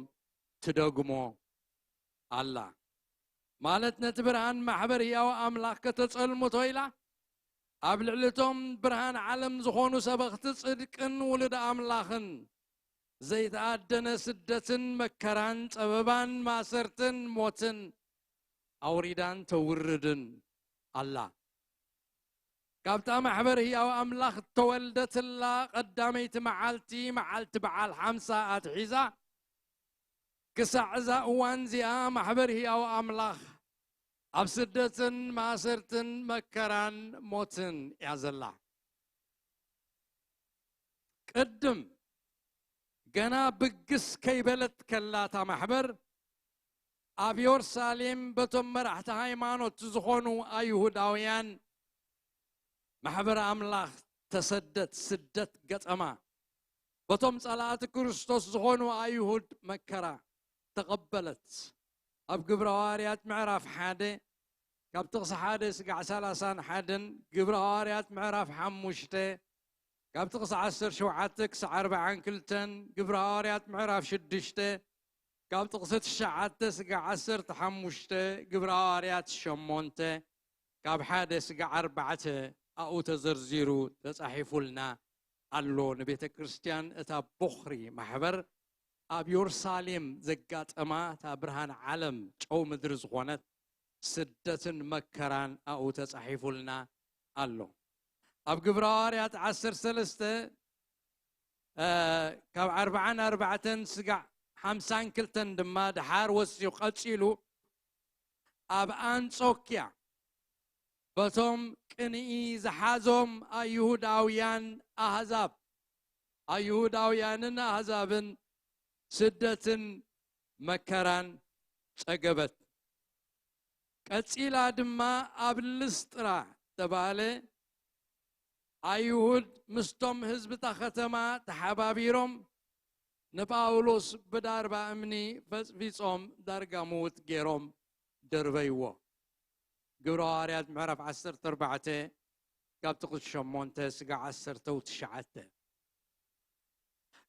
ትደግሞ ኣላ። ማለት ነቲ ብርሃን ማሕበር ህያው ኣምላኽ ከተጸልምቶ ኢላ ኣብ ልዕሊ እቶም ብርሃን ዓለም ዝኾኑ ሰበኽቲ ጽድቅን ውሉድ ኣምላኽን ዘይተኣደነ ስደትን መከራን ጸበባን ማሰርትን ሞትን ኣውሪዳን ተውርድን ኣላ። ካብታ ማሕበር ህያው ኣምላኽ እተወልደትላ ቀዳመይቲ መዓልቲ፣ መዓልቲ በዓል ሓምሳ ኣትሒዛ ክሳዕ እዛ እዋን እዚኣ ማሕበር ህያው ኣምላኽ ኣብ ስደትን ማሰርትን መከራን ሞትን እያ ዘላ። ቅድም ገና ብግስ ከይበለት ከላ እታ ማሕበር ኣብ ዮርሳሌም በቶም መራሕቲ ሃይማኖት ዝኾኑ ኣይሁዳውያን ማሕበር ኣምላኽ ተሰደት፣ ስደት ገጠማ። በቶም ጸላእቲ ክርስቶስ ዝኾኑ ኣይሁድ መከራ ተቐበለት። ኣብ ግብረ ሃዋርያት ምዕራፍ ሓደ ካብ ጥቕሲ ሓደ ስጋዕ ሰላሳን ሓደን፣ ግብረ ሃዋርያት ምዕራፍ ሓሙሽተ ካብ ጥቕሲ ዓሰርተ ሸውዓተ ክሳዕ ኣርብዓን ክልተን፣ ግብረ ሃዋርያት ምዕራፍ ሽዱሽተ ካብ ጥቕሲ ትሽዓተ ስጋዕ ዓሰርተ ሓሙሽተ፣ ግብረ ሃዋርያት ሸሞንተ ካብ ሓደ ስጋዕ ኣርባዕተ ኣብኡ ተዘርዚሩ ተጻሒፉልና ኣሎ። ንቤተ ክርስቲያን እታ ቦኽሪ ማሕበር ኣብ ዮርሳሌም ዘጋጠማ እታ ብርሃን ዓለም ጨው ምድሪ ዝኾነት ስደትን መከራን ኣብኡ ተጻሒፉልና ኣሎ። ኣብ ግብረ ሃዋርያት ዓሰርተ ሰለስተ፣ እ፣ ካብ ኣርብዓን ኣርባዕተን ስጋዕ ሓምሳን ክልተን ድማ ድሓር ወሲኹ ቀጺሉ ኣብ ኣንጾክያ በቶም ቅንኢ ዝሓዞም ኣይሁዳውያን ኣህዛብ፣ ኣይሁዳውያንን ኣህዛብን ስደትን መከራን ጸገበት። ቀጺላ ድማ ኣብ ልስጥራ ተባህለ ኣይሁድ ምስቶም ህዝቢ እታ ከተማ ተሓባቢሮም ንጳውሎስ ብዳርባ እምኒ ፈጽፊጾም ዳርጋ ምዉት ገይሮም ደርበይዎ። ግብረ ሃዋርያት ምዕራፍ ዓሰርተ ኣርባዕተ ካብ ጥቕሲ ሸሞንተ ስጋዕ ዓሰርተ ትሽዓተ።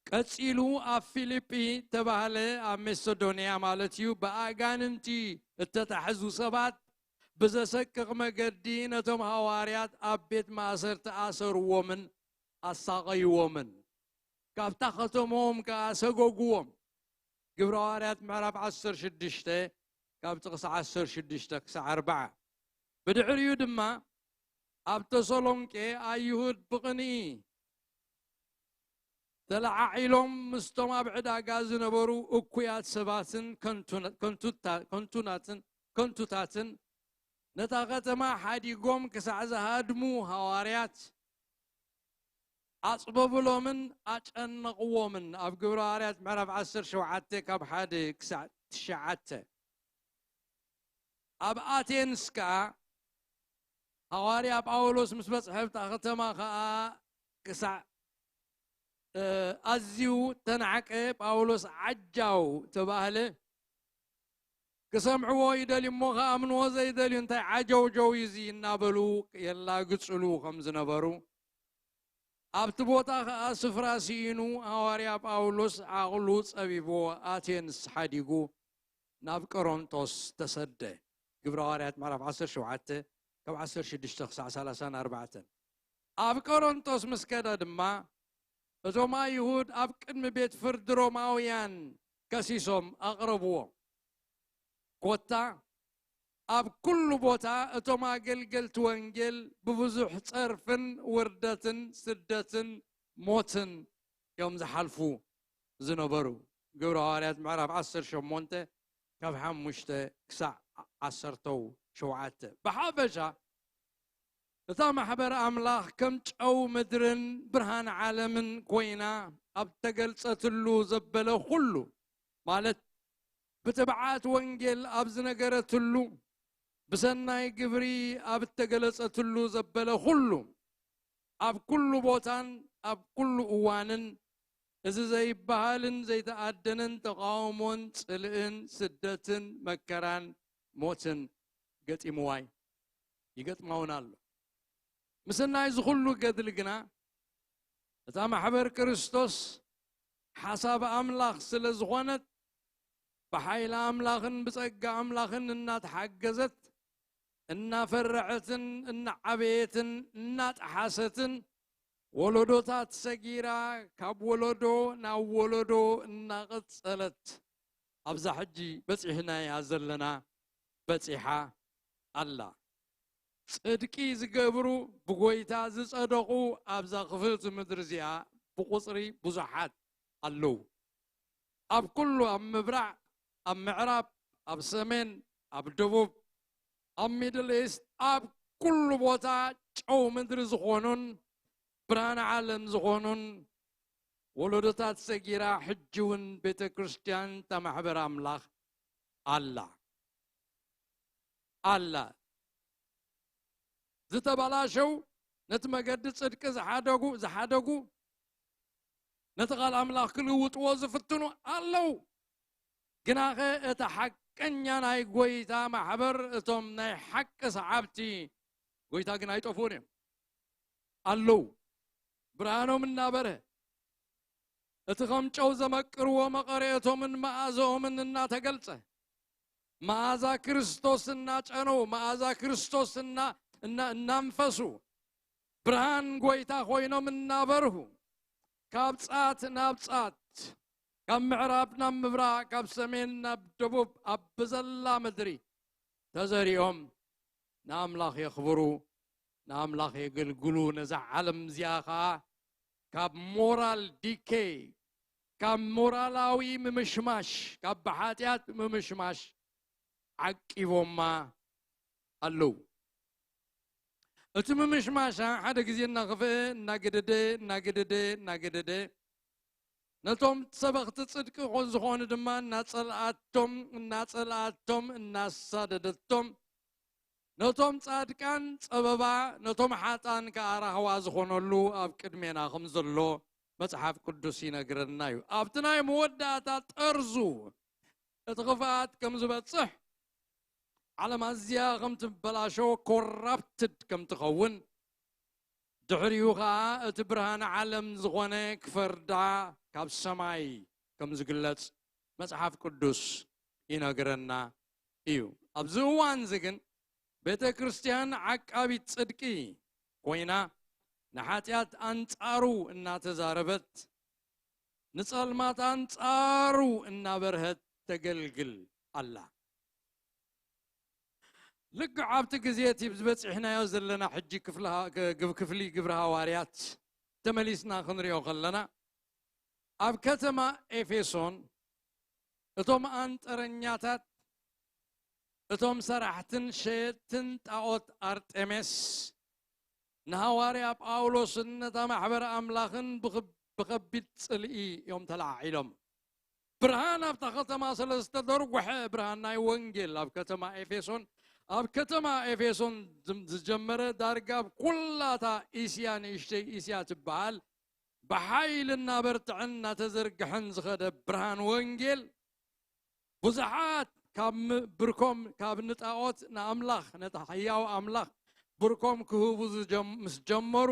ቀጺሉ ኣብ ፊልጲ ተባህለ ኣብ መሴዶንያ ማለት እዩ፣ ብኣጋንንቲ እተታሕዙ ሰባት ብዘሰቅቕ መገዲ ነቶም ሃዋርያት ኣብ ቤት ማእሰርቲ ኣሰርዎምን ኣሳቐይዎምን። ካብታ ከተሞም ከኣ ሰጎግዎም። ግብረ ሃዋርያት ምዕራፍ ዓሰርተ ሽዱሽተ ካብ ጥቕሲ ዓሰርተ ሽዱሽተ ክሳዕ ኣርብዓ። ብድሕሪኡ ድማ ኣብ ተሰሎንቄ ኣይሁድ ብቕንኢ ተለዓዒሎም ምስቶም ኣብ ዕዳጋ ዝነበሩ እኩያት ሰባትን ከንቱና-፣ ከንቱታ-፣ ከንቱናትን፣ ከንቱታትን ነታ ከተማ ሓዲጎም ክሳዕ ዝሃድሙ ሃዋርያት ኣጽበብሎምን ኣጨነቕዎምን። ኣብ ግብረ ሃዋርያት ምዕራፍ ዓሰርተ ሸውዓተ ካብ ሓደ ክሳዕ ትሽዓተ። ኣብ ኣቴንስ ከኣ ሃዋርያ ጳውሎስ ምስ በጽሐ፣ ኣብታ ከተማ ከኣ ክሳዕ፣ እ፣ ኣዝዩ ተናዕቀ። ጳውሎስ ዓጃው ተባህለ። ክሰምዕዎ ይደልዩ እሞ ክኣምንዎ ዘይደልዩ፣ እንታይ ዓጀውጀው እዩ እዚ እናበሉ የላግጽሉ ከም ዝነበሩ፣ ኣብቲ ቦታ ኸኣ ስፍራ ስኢኑ፣ ሃዋርያ ጳውሎስ ዓቕሉ ጸቢብዎ ኣቴንስ ሓዲጉ ናብ ቆሮንቶስ ተሰደ። ግብረ ሃዋርያት ምዕራፍ ዓሰርተ ሸውዓተ ካብ ዓሰርተ ሽዱሽተ ክሳዕ ሰላሳን ኣርባዕተን። ኣብ ቆሮንቶስ ምስ ከደ ድማ፣ እቶም ኣይሁድ ኣብ ቅድሚ ቤት ፍርዲ ሮማውያን ከሲሶም ኣቕረብዎ። ኮታ ኣብ ኩሉ ቦታ እቶም ኣገልገልቲ ወንጌል ብብዙሕ ጸርፍን ውርደትን ስደትን ሞትን እዮም ዝሓልፉ ዝነበሩ። ግብረ ሃዋርያት ምዕራፍ ዓሰርተ ሸሞንተ ካብ ሓሙሽተ ክሳዕ ዓሰርተው ሸውዓተ። ብሓፈሻ እታ ማሕበር ኣምላኽ ከም ጨው ምድርን ብርሃን ዓለምን ኮይና ኣብ ተገልጸትሉ ዘበለ ኩሉ፣ ማለት ብትብዓት ወንጌል ኣብ ዝነገረትሉ፣ ብሰናይ ግብሪ ኣብ እተገለጸትሉ ዘበለ ኩሉ፣ ኣብ ኩሉ ቦታን ኣብ ኩሉ እዋንን እዚ ዘይበሃልን ዘይተኣደንን ተቓውሞን ጽልእን ስደትን መከራን ሞትን ገጢምዋይ ይገጥማውን ኣሎ። ምስናይ እዚ ኩሉ ገድሊ ግና፣ እታ ማሕበር ክርስቶስ ሓሳብ ኣምላኽ ስለ ዝኾነት፣ ብሓይሊ ኣምላኽን ብጸጋ ኣምላኽን እናተሓገዘት፣ እናፈረዐትን እናዓበየትን እናጠሓሰትን፣ ወለዶታት ሰጊራ፣ ካብ ወለዶ ናብ ወለዶ እናቐጸለት፣ ኣብዛ ሕጂ በጺሕናያ ዘለና በጺሓ ኣላ። ጽድቂ ዝገብሩ፣ ብጎይታ ዝጸደቑ ኣብዛ ክፍልቲ ምድሪ እዚኣ ብቑጽሪ ብዙሓት ኣለዉ። ኣብ ኩሉ፣ ኣብ ምብራቕ፣ ኣብ ምዕራብ፣ ኣብ ሰሜን፣ ኣብ ደቡብ፣ ኣብ ሚድል ኢስት፣ ኣብ ኩሉ ቦታ ጨው ምድሪ ዝኾኑን ብርሃን ዓለም ዝኾኑን ወለዶታት ሰጊራ፣ ሕጂ እውን ቤተ ክርስቲያን እታ ማሕበር ኣምላኽ ኣላ። ኣላ። ዝተበላሸው፣ ነቲ መገዲ ጽድቂ ዝሓደጉ፣ ዝሓደጉ፣ ነቲ ቃል ኣምላኽ ክልውጥዎ ዝፍትኑ ኣለዉ። ግናኸ እታ ሓቀኛ ናይ ጎይታ ማሕበር፣ እቶም ናይ ሓቂ ሰዓብቲ ጎይታ ግን ኣይጠፍኡን እዮም። ኣለዉ። ብርሃኖም እናበርሀ፣ እቲ ከም ጨው ዘመቅርዎ መቐረየቶምን መኣዛኦምን እናተገልጸ፣ መኣዛ ክርስቶስ እናጨነው፣ መኣዛ ክርስቶስ እና-፣ እና-፣ እናንፈሱ፣ ብርሃን ጎይታ ኮይኖም እናበርሁ፣ ካብ ጻት ናብ ጻት፣ ካብ ምዕራብ ናብ ምብራቕ፣ ካብ ሰሜን ናብ ደቡብ፣ ኣብ ብዘላ ምድሪ ተዘሪኦም ንኣምላኽ የኽብሩ፣ ንኣምላኽ የገልግሉ። ነዛ ዓለም እዚኣ ኸኣ ካብ ሞራል ዲኬይ፣ ካብ ሞራላዊ ምምሽማሽ፣ ካብ ብሓጢኣት ምምሽማሽ ዓቂቦማ ኣለዉ። እቲ ምምሽማሻ ሓደ ግዜ እናኸፍአ፣ እናገደደ፣ እናገደደ፣ እናገደደ፣ ነቶም ሰበኽቲ ጽድቂ ኾን ዝኾኑ ድማ እናጸልኣቶም፣ እናጸልኣቶም፣ እናሳደደቶም፣ ነቶም ጻድቃን ጸበባ፣ ነቶም ሓጥኣን ከኣ ራህዋ ዝኾነሉ ኣብ ቅድሜና ከም ዘሎ መጽሓፍ ቅዱስ ይነግረና እዩ። ኣብቲ ናይ መወዳእታ ጠርዙ እቲ ክፍኣት ከም ዝበጽሕ፣ ዓለም ኣዝያ ከም ትበላሾ፣ ኮራፕትድ ከም ትኸውን፣ ድሕሪኡ ኸኣ እቲ ብርሃን ዓለም ዝኾነ ክፈርዳ ካብ ሰማይ ከም ዝግለጽ መጽሓፍ ቅዱስ ይነግረና እዩ። ኣብዚ እዋን እዚ ግን ቤተ ክርስቲያን ዓቃቢት ጽድቂ ኮይና፣ ንሓጢኣት ኣንጻሩ እናተዛረበት፣ ንጸልማት ኣንጻሩ እናበርሀት ተገልግል ኣላ። ልክዕ ኣብቲ ግዜ እቲ ዝበጺሕናዮ ዘለና ሕጂ ክፍሊ ሃ-፣ ግ-፣ ክፍሊ ግብሪ ሃዋርያት ተመሊስና ክንሪኦ ከለና፣ ኣብ ከተማ ኤፌሶን እቶም ኣንጠረኛታት፣ እቶም ሰራሕትን ሸየጥትን ጣዖት ኣርጤሜስ፣ ንሃዋርያ ጳውሎስን ነታ ማሕበር ኣምላኽን ብኸ-፣ ብኸቢድ ጽልኢ እዮም ተለዓዒሎም። ብርሃን ኣብታ ከተማ ስለ ዝተደርጎሐ፣ ብርሃን ናይ ወንጌል ኣብ ከተማ ኤፌሶን፣ ኣብ ከተማ ኤፌሶን ዝም-፣ ዝጀመረ፣ ዳርጋ ኣብ ኩላታ እስያ፣ ንእሽተይ እስያ ትበሃል፣ ብሓይሊ እናበርትዐን እናተዘርግሐን ዝኸደ ብርሃን ወንጌል፣ ብዙሓት ካብ ም-፣ ብርኮም ካብ ንጣዖት ንኣምላኽ፣ ነቲ ሕያው ኣምላኽ ብርኮም ክህቡ ዝጀም-፣ ምስ ጀመሩ፣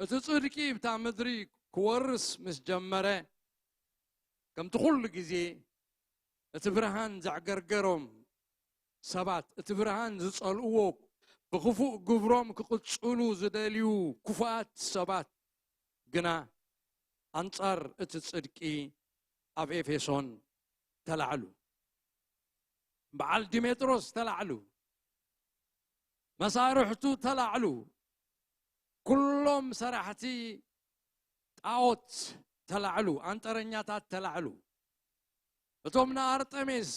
እቲ ጽድቂ ብታ ምድሪ ክወርስ ምስ ጀመረ፣ ከምቲ ኩሉ ግዜ እቲ ብርሃን ዘዕገርገሮም ሰባት፣ እቲ ብርሃን ዝጸልእዎ፣ ብክፉእ ግብሮም ክቕጽሉ ዝደልዩ ክፉኣት ሰባት ግና ኣንጻር እቲ ጽድቂ ኣብ ኤፌሶን ተላዕሉ። በዓል ዲሜጥሮስ ተላዕሉ። መሳርሕቱ ተላዕሉ። ኩሎም ሰራሕቲ ጣዖት ተላዕሉ፣ ኣንጠረኛታት ተላዕሉ። እቶም ንኣርጠሜስ፣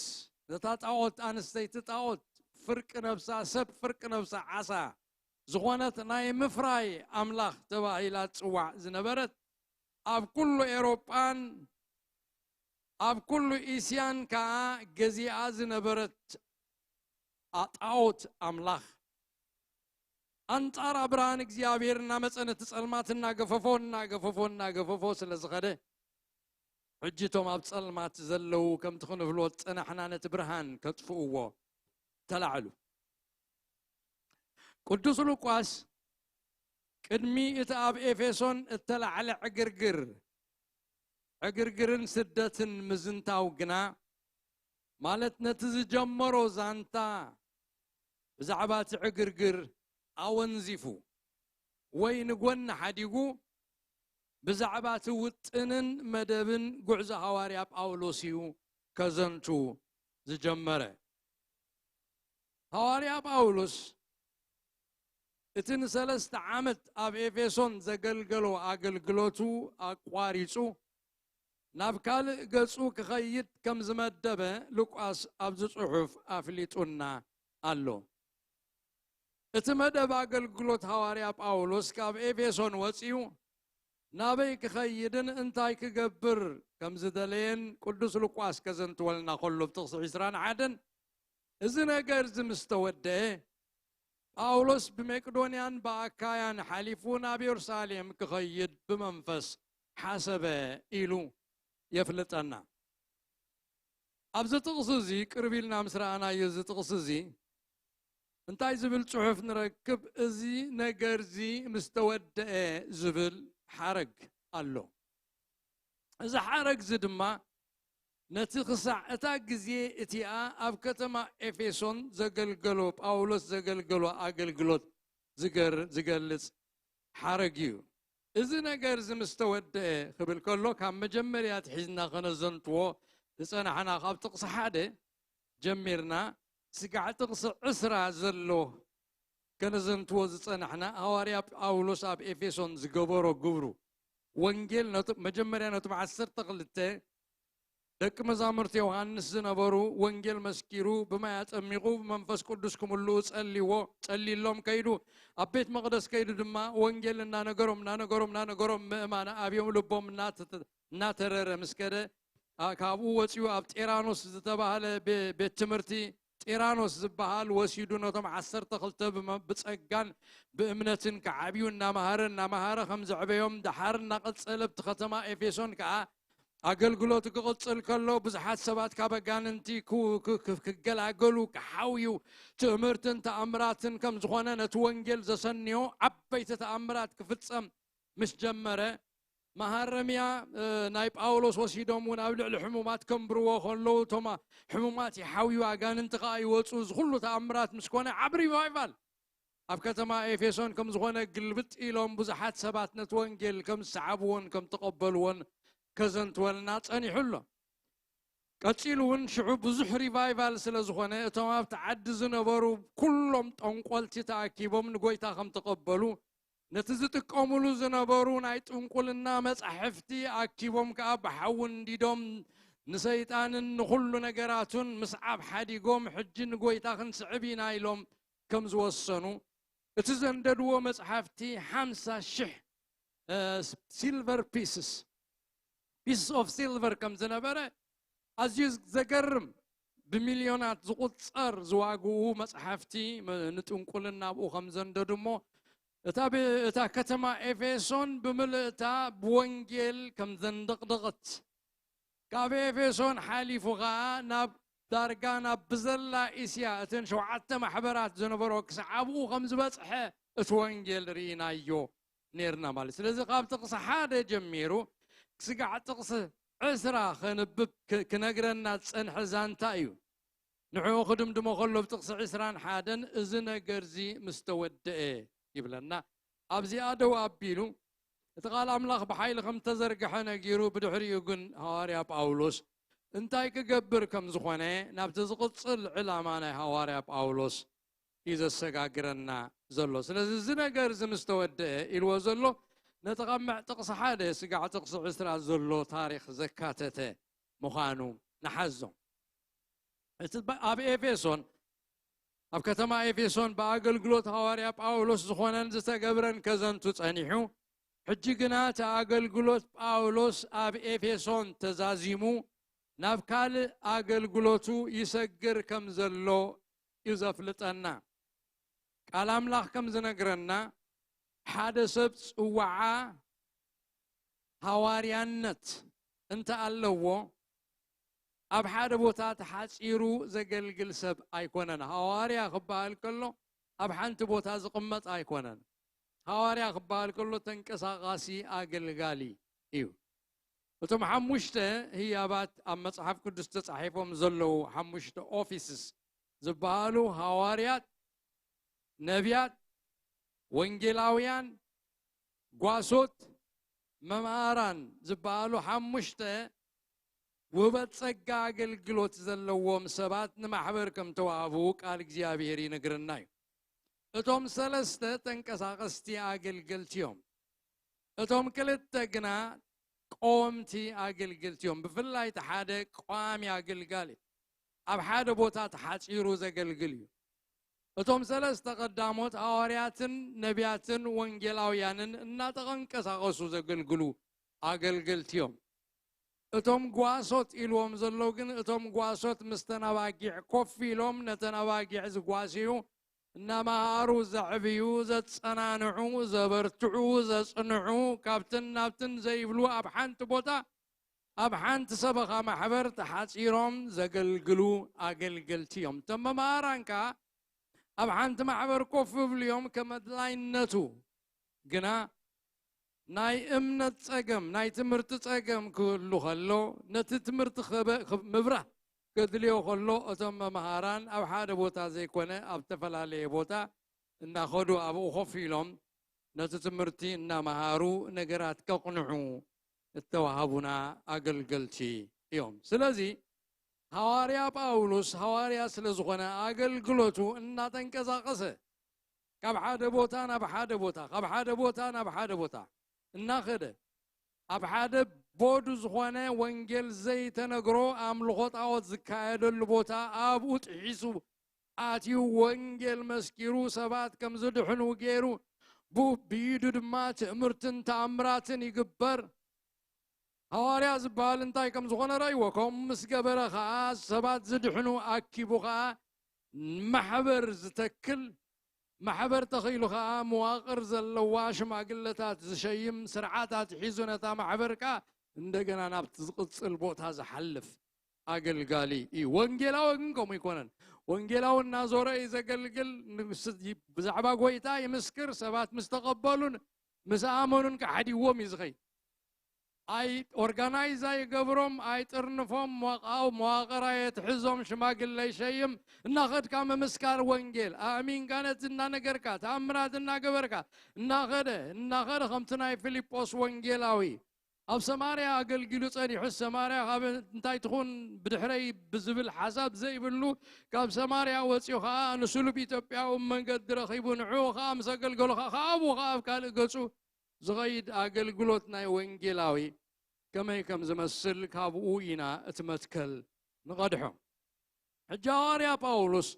ነታ ጣዖት፣ ኣንስተይቲ ጣዖት፣ ፍርቂ ነብሳ ሰብ፣ ፍርቂ ነብሳ ዓሳ ዝኾነት ናይ ምፍራይ ኣምላኽ ተባሂላ ትጽዋዕ ዝነበረት፣ ኣብ ኩሉ ኤውሮጳን ኣብ ኩሉ እስያን ከኣ ገዚኣ ዝነበረት ኣጣዖት ኣምላኽ፣ ኣንጻር ብርሃን እግዚኣብሔር እናመጸ ነቲ ጸልማት እናገፈፎ፣ እናገፈፎ፣ እናገፈፎ ስለ ዝኸደ፣ ሕጂ እቶም ኣብ ጸልማት ዘለዉ ከምቲ ክንብሎ ዝጸናሕና ነቲ ብርሃን ከጥፍእዎ ተላዕሉ። ቅዱስ ሉቃስ ቅድሚ እቲ ኣብ ኤፌሶን እተላዕለ ዕግርግር፣ ዕግርግርን ስደትን ምዝንታው ግና፣ ማለት ነቲ ዝጀመሮ ዛንታ ብዛዕባ እቲ ዕግርግር ኣወንዚፉ ወይ ንጎኒ ሓዲጉ፣ ብዛዕባ እቲ ውጥንን መደብን ጉዕዞ ሃዋርያ ጳውሎስ እዩ ከዘንቱ ዝጀመረ። ሃዋርያ ጳውሎስ እቲ ንሰለስተ ዓመት ኣብ ኤፌሶን ዘገልገሎ ኣገልግሎቱ ኣቋሪጹ ናብ ካልእ ገጹ ክኸይድ ከም ዝመደበ ሉቃስ ኣብዚ ጽሑፍ ኣፍሊጡና ኣሎ። እቲ መደብ ኣገልግሎት ሃዋርያ ጳውሎስ ካብ ኤፌሶን ወጺኡ ናበይ ክኸይድን እንታይ ክገብር ከም ዝደለየን ቅዱስ ሉቃስ ከዘንትወልና ከሎ፣ ኣብ ጥቕሲ ዕስራን ሓደን፣ እዚ ነገር እዚ ምስ ተወደአ፣ ጳውሎስ ብመቄዶንያን ብኣካያን ሓሊፉ ናብ የሩሳሌም ክኸይድ ብመንፈስ ሓሰበ ኢሉ የፍልጠና። ኣብዚ ጥቕሲ እዚ ቅርብ ኢልና ምስ ረኣናዮ፣ እዚ ጥቕሲ እዚ እንታይ ዝብል ጽሑፍ ንረክብ? እዚ ነገር እዚ ምስ ተወደአ ዝብል ሓረግ ኣሎ። እዚ ሓረግ እዚ ድማ ነቲ ክሳዕ እታ ግዜ እቲኣ ኣብ ከተማ ኤፌሶን ዘገልገሎ፣ ጳውሎስ ዘገልገሎ ኣገልግሎት ዝገር-፣ ዝገልጽ ሓረግ እዩ። እዚ ነገር እዚ ምስ ተወደአ ክብል ከሎ፣ ካብ መጀመርያ ኣትሒዝና ከነዘንትዎ ዝጸናሕና፣ ካብ ጥቕሲ ሓደ ጀሚርና ስጋዕ ጥቕሲ ዕስራ ዘሎ ከነዘንትዎ ዝጸናሕና፣ ሃዋርያ ጳውሎስ ኣብ ኤፌሶን ዝገበሮ ግብሩ፣ ወንጌል ነቱ-፣ መጀመርያ ነቶም ዓሰርተ ክልተ ደቂ መዛሙርቲ ዮሃንስ ዝነበሩ፣ ወንጌል መስኪሩ፣ ብማይ ኣጠሚቑ፣ ብመንፈስ ቅዱስ ክምልኡ ጸልይዎ፣ ጸልይሎም ከይዱ፣ ኣብ ቤት መቕደስ ከይዱ ድማ ወንጌል እናነገሮም፣ እናነገሮም፣ እናነገሮም፣ ምእማን ኣብዮም፣ ልቦም እናተ-፣ እናተረረ ምስ ከደ፣ ኣ-፣ ካብኡ ወጺኡ ኣብ ጤራኖስ ዝተባህለ ቤ-፣ ቤት ትምህርቲ ጢራኖስ ዝበሃል ወሲዱ ነቶም ዓሰርተ ክልተ ብመ-፣ ብጸጋን ብእምነትን ክዓብዩ እናመሃረ፣ እናመሃረ ከም ዘዕበዮም፣ ደሓር እናቐጸለ ኣብቲ ከተማ ኤፌሶን ከኣ ኣገልግሎቱ ክቕጽል ከሎ፣ ብዙሓት ሰባት ካብ ኣጋንንቲ ክው-፣ ክ-፣ ክ-፣ ክገላገሉ፣ ክሓውዩ፣ ትእምርትን ተኣምራትን ከም ዝኾነ፣ ነቲ ወንጌል ዘሰንዮ ዓበይቲ ተኣምራት ክፍጸም ምስ ጀመረ፣ መሃረምያ፣ እ፣ ናይ ጳውሎስ ወሲዶም እውን ኣብ ልዕሊ ሕሙማት ከንብርዎ ከለዉ፣ እቶም ሕሙማት ይሓውዩ፣ ኣጋንንቲ ከኣ ይወጹ። እዚ ኩሉ ተኣምራት ምስ ኮነ፣ ዓቢ ሪቫይቫል ኣብ ከተማ ኤፌሶን ከም ዝኾነ ግልብጥ ኢሎም፣ ብዙሓት ሰባት ነቲ ወንጌል ከም ዝሰዓብዎን ከም ተቐበልዎን ከዘንትወልና ጸኒሑ ኣሎ። ቀጺሉ እውን ሽዑ ብዙሕ ሪቫይቫል ስለ ዝኾነ፣ እቶም ኣብቲ ዓዲ ዝነበሩ ኩሎም ጠንቆልቲ ተኣኪቦም ንጎይታ ከም ተቐበሉ፣ ነቲ ዝጥቀሙሉ ዝነበሩ ናይ ጥንቁልና መጻሕፍቲ ኣኪቦም ከኣ ብሓዊ እንዲዶም፣ ንሰይጣንን ንኹሉ ነገራቱን ምስዓብ ሓዲጎም፣ ሕጂ ንጎይታ ክንስዕብ ኢና ኢሎም ከም ዝወሰኑ፣ እቲ ዘንደድዎ መጽሓፍቲ ሓምሳ ሽሕ silver pieces pieces of silver ከም ዝነበረ ኣዝዩ ዘገርም፣ ብሚልዮናት ዝቑጸር ዝዋግኡ መጽሓፍቲ ንጥንቁልና ኣብኡ ከም ዘንደዱ እሞ እታ ከተማ ኤፌሶን ብምልእታ ብወንጌል ከም ዘንደቕደቐት፣ ካብ ኤፌሶን ሓሊፉ ኸዓ ናብ ዳርጋ ናብ ብዘላ እስያ እተን ሸውዓተ ማሕበራት ዝነበሮ ክሳዕ ኣብኡ ከም ዝበጽሐ እቲ ወንጌል ርኢናዮ ነርና ማለት። ስለዚ ካብ ጥቕሲ ሓደ ጀሚሩ ክስጋዕ ጥቕሲ ዕስራ ከንብብ ክነግረና ዝጸንሐ ዛንታ እዩ። ንዕኡ ክድምድሞ ከሎ ብጥቕሲ ዕስራን ሓደን እዚ ነገርዚ ምስ ተወደአ ይብለና። ኣብዚኣ ደው ኣቢሉ እቲ ቃል ኣምላኽ ብሓይሊ ከም ተዘርግሐ ነጊሩ፣ ብድሕሪኡ ግን ሃዋርያ ጳውሎስ እንታይ ክገብር ከም ዝኾነ ናብቲ ዝቕጽል ዕላማ ናይ ሃዋርያ ጳውሎስ እዩ ዘሰጋግረና ዘሎ። ስለዚ እዚ ነገር እዚ ምስ ተወደአ ኢልዎ ዘሎ ነቲ ካብ ጥቕሲ ሓደ ስጋዕ ጥቕሲ ዕስራ ዘሎ ታሪኽ ዘካተተ ምዃኑ ንሓዞ። እቲ ኣብ ኤፌሶን ኣብ ከተማ ኤፌሶን ብኣገልግሎት ሃዋርያ ጳውሎስ ዝኾነን ዝተገብረን ከዘንቱ ጸኒሑ፣ ሕጂ ግና እቲ ኣገልግሎት ጳውሎስ ኣብ ኤፌሶን ተዛዚሙ ናብ ካልእ ኣገልግሎቱ ይሰግር ከም ዘሎ እዩ ዘፍልጠና። ቃል ኣምላኽ ከም ዝነግረና ሓደ ሰብ ጽዋዓ ሃዋርያነት እንተ ኣለዎ ኣብ ሓደ ቦታ ተሓጺሩ ዘገልግል ሰብ ኣይኮነን። ሃዋርያ ክበሃል ከሎ ኣብ ሓንቲ ቦታ ዝቕመጥ ኣይኮነን። ሃዋርያ ክበሃል ከሎ ተንቀሳቓሲ ኣገልጋሊ እዩ። እቶም ሓሙሽተ ህያባት ኣብ መጽሓፍ ቅዱስ ተጻሒፎም ዘለዉ ሓሙሽተ ኦፊስስ ዝበሃሉ ሃዋርያት፣ ነቢያት፣ ወንጌላውያን፣ ጓሶት፣ መምሃራን ዝበሃሉ ሓሙሽተ ውህበት ጸጋ ኣገልግሎት ዘለዎም ሰባት ንማሕበር ከም ተዋህቡ ቃል እግዚኣብሔር ይነግረና እዩ። እቶም ሰለስተ ተንቀሳቐስቲ ኣገልገልቲ እዮም። እቶም ክልተ ግና ቀወምቲ ኣገልገልቲ እዮም። ብፍላይ እቲ ሓደ ቀዋሚ ኣገልጋሊ ኣብ ሓደ ቦታ ተሓጺሩ ዘገልግል እዩ። እቶም ሰለስተ ቀዳሞት ሃዋርያትን ነቢያትን ወንጌላውያንን እናተቐንቀሳቐሱ ዘገልግሉ ኣገልገልቲ እዮም። እቶም ጓሶት ኢልዎም ዘሎ ግን እቶም ጓሶት ምስተን ኣባጊዕ ኮፍ ኢሎም ነተን ኣባጊዕ ዝጓስዩ፣ እናመሃሩ ዘዕብዩ፣ ዘጸናንዑ፣ ዘበርትዑ፣ ዘጽንዑ፣ ካብትን ናብትን ዘይብሉ ኣብ ሓንቲ ቦታ ኣብ ሓንቲ ሰበኻ ማሕበር ተሓጺሮም ዘገልግሉ ኣገልገልቲ እዮም። እቶም መምሃራን ከኣ ኣብ ሓንቲ ማሕበር ኮፍ ይብሉ እዮም፣ ከም ኣድላይነቱ ግና ናይ እምነት ጸገም፣ ናይ ትምህርቲ ጸገም ክህሉ ከሎ፣ ነቲ ትምህርቲ ምብራህ ከድልዮ ከሎ፣ እቶም መምሃራን ኣብ ሓደ ቦታ ዘይኮነ ኣብ ዝተፈላለየ ቦታ እናኸዱ ኣብኡ ኮፍ ኢሎም ነቲ ትምህርቲ እናመሃሩ ነገራት ከቕንዑ እተዋሃቡና ኣገልገልቲ እዮም። ስለዚ ሃዋርያ ጳውሎስ ሃዋርያ ስለ ዝኾነ ኣገልግሎቱ እናተንቀሳቐሰ ካብ ሓደ ቦታ ናብ ሓደ ቦታ፣ ካብ ሓደ ቦታ ናብ ሓደ ቦታ እናኸደ ኣብ ሓደ ቦዱ ዝኾነ ወንጌል ዘይተነግሮ ኣምልኾ ጣዖት ዝካየደሉ ቦታ ኣብኡ ጥሒሱ ኣትዩ ወንጌል መስኪሩ ሰባት ከም ዝድሕኑ ገይሩ ብኡ ብኢዱ ድማ ትእምርትን ተኣምራትን ይግበር። ሃዋርያ ዝበሃል እንታይ ከም ዝኾነ ረእይዎ። ከምኡ ምስ ገበረ ኸዓ ሰባት ዝድሕኑ ኣኪቡ ኸዓ ማሕበር ዝተክል ማሕበር ተኺሉ ኸዓ መዋቕር ዘለዋ ሽማግለታት ዝሸይም ስርዓት ኣትሒዙ ነታ ማሕበር ከኣ እንደገና ናብቲ ዝቕጽል ቦታ ዝሓልፍ ኣገልጋሊ እዩ። ወንጌላዊ ግን ከምኡ ኣይኮነን። ወንጌላዊ እናዞረ እዩ ዘገልግል። ብዛዕባ ጎይታ ይምስክር። ሰባት ምስ ተቐበሉን ምስ ኣመኑን ከሓዲዎም እዩ ዝኸይድ። ኣይ ኦርጋናይዝ ኣይገብሮም፣ ኣይጥርንፎም፣ መዋቕራዊ መዋቕር ኣየትሕዞም፣ ሽማግለ ይሸይም። እናኸድካ ምምስካር ወንጌል ኣእሚንካ ነቲ እናነገርካ ተኣምራት እናገበርካ እናኸደ እናኸደ ከምቲ ናይ ፊልጶስ ወንጌላዊ ኣብ ሰማርያ ኣገልጊሉ ጸኒሑ ሰማርያ ካብ እንታይ ትኹን ብድሕረይ ብዝብል ሓሳብ ዘይብሉ ካብ ሰማርያ ወፂኡ ከዓ ንስሉብ ኢትዮጵያዊ መንገዲ ረኺቡ ንዕኡ ከዓ ምስ ኣገልገሉ ከዓ ካብኡ ከዓ ኣብ ካልእ ገፁ ዝኸይድ ኣገልግሎት ናይ ወንጌላዊ ከመይ ከም ዝመስል ካብኡ ኢና እቲ መትከል ንቐድሖ። ሕጂ ሃዋርያ ጳውሎስ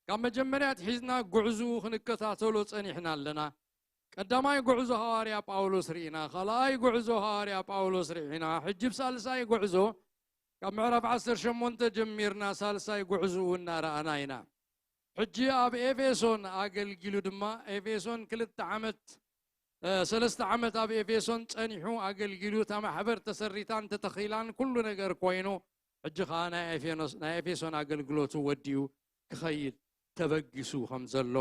ካብ መጀመርያ ኣትሒዝና ጉዕዝኡ ክንከታተሎ ጸኒሕና ኣለና። ቀዳማይ ጉዕዞ ሃዋርያ ጳውሎስ ርኢና፣ ካልኣይ ጉዕዞ ሃዋርያ ጳውሎስ ርኢና። ሕጂ ብሳልሳይ ጉዕዞ ካብ ምዕራፍ ዓሰርተ ሸሞንተ ጀሚርና ሳልሳይ ጉዕዝኡ እናረኣና ኢና። ሕጂ ኣብ ኤፌሶን ኣገልጊሉ ድማ፣ ኤፌሶን ክልተ ዓመት፣ እ፣ ሰለስተ ዓመት ኣብ ኤፌሶን ጸኒሑ ኣገልጊሉ፣ እታ ማሕበር ተሰሪታን ተተኺላን ኩሉ ነገር ኮይኑ፣ ሕጂ ኸኣ ናይ ኤፌኖስ-፣ ናይ ኤፌሶን ኣገልግሎቱ ወዲኡ ክኸይድ ተበጊሱ ከም ዘሎ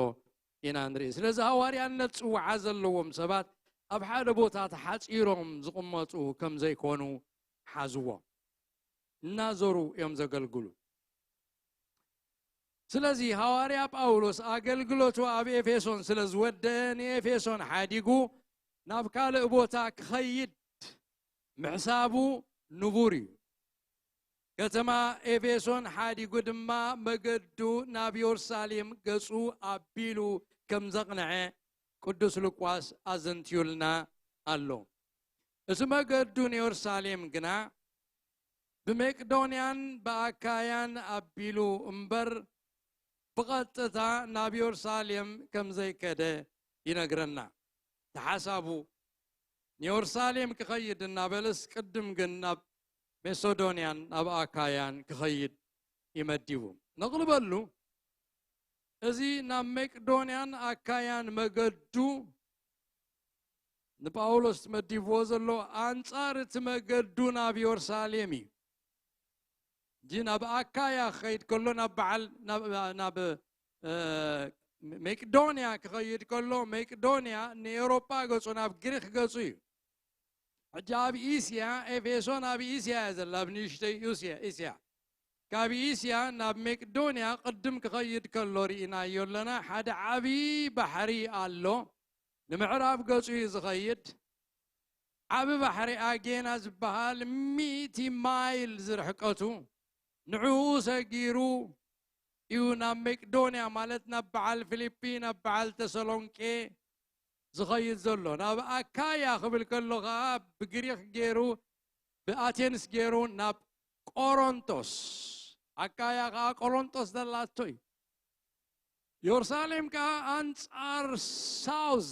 ኢና ንርኢ። ስለዚ ሃዋርያነት ጽውዓ ዘለዎም ሰባት ኣብ ሓደ ቦታ ተሓጺሮም ዝቕመጡ ከም ዘይኮኑ ሓዝዎ። እናዞሩ እዮም ዘገልግሉ። ስለዚ ሃዋርያ ጳውሎስ ኣገልግሎቱ ኣብ ኤፌሶን ስለ ዝወደአ፣ ንኤፌሶን ሓዲጉ ናብ ካልእ ቦታ ክኸይድ ምሕሳቡ ንቡር እዩ። ከተማ ኤፌሶን ሓዲጉ ድማ መገዱ ናብ የሩሳሌም ገጹ ኣቢሉ ከም ዘቕንዐ ቅዱስ ሉቃስ ኣዘንትዩልና ኣሎ። እቲ መገዱ ንየሩሳሌም ግና ብመቄዶንያን ብኣካያን ኣቢሉ እምበር፣ ብቐጥታ ናብ የሩሳሌም ከም ዘይከደ ይነግረና። ተሓሳቡ፣ ንየሩሳሌም ክኸይድ እናበለስ፣ ቅድም ግን ናብ መቄዶንያን ናብ ኣካያን ክኸይድ ይመዲቡ። ነቕልበሉ፣ እዚ ናብ መቄዶንያን ኣካያን መገዱ ንጳውሎስ መዲብዎ ዘሎ ኣንጻር እቲ መገዱ ናብ የሩሳሌም እዩ። እንጂ ናብ ኣካያ ክኸይድ ከሎ፣ ናብ በዓል፣ ናብ፣ ናብ፣ እ፣ መቄዶንያ ክኸይድ ከሎ፣ መቄዶንያ ንኤውሮጳ ገጹ፣ ናብ ግሪኽ ገጹ እዩ። ሕጂ ኣብ እስያ፣ ኤፌሶን ኣብ እስያ እያ ዘላ፣ ኣብ ንእሽተይ እስያ፣ እስያ። ካብ እስያ ናብ መቄዶንያ ቅድም ክኸይድ ከሎ ርኢናዮ ኣለና። ሓደ ዓቢ ባሕሪ ኣሎ፣ ንምዕራብ ገጹ እዩ ዝኸይድ። ዓቢ ባሕሪ ኣጌና ዝበሃል ሚእቲ ማይል ዝርሕቀቱ፣ ንዕኡ ሰጊሩ እዩ ናብ መቄዶንያ፣ ማለት ናብ በዓል ፊልጲ፣ ናብ በዓል ተሰሎንቄ ዝኸይድ ዘሎ። ናብ ኣካያ ክብል ከሎ ኸኣ ብግሪኽ ገይሩ፣ ብኣቴንስ ገይሩ ናብ ቆሮንቶስ፣ ኣካያ ኸኣ ቆሮንቶስ ዘላቶ እዩ። የሩሳሌም ከኣ ኣንጻር ሳውዝ፣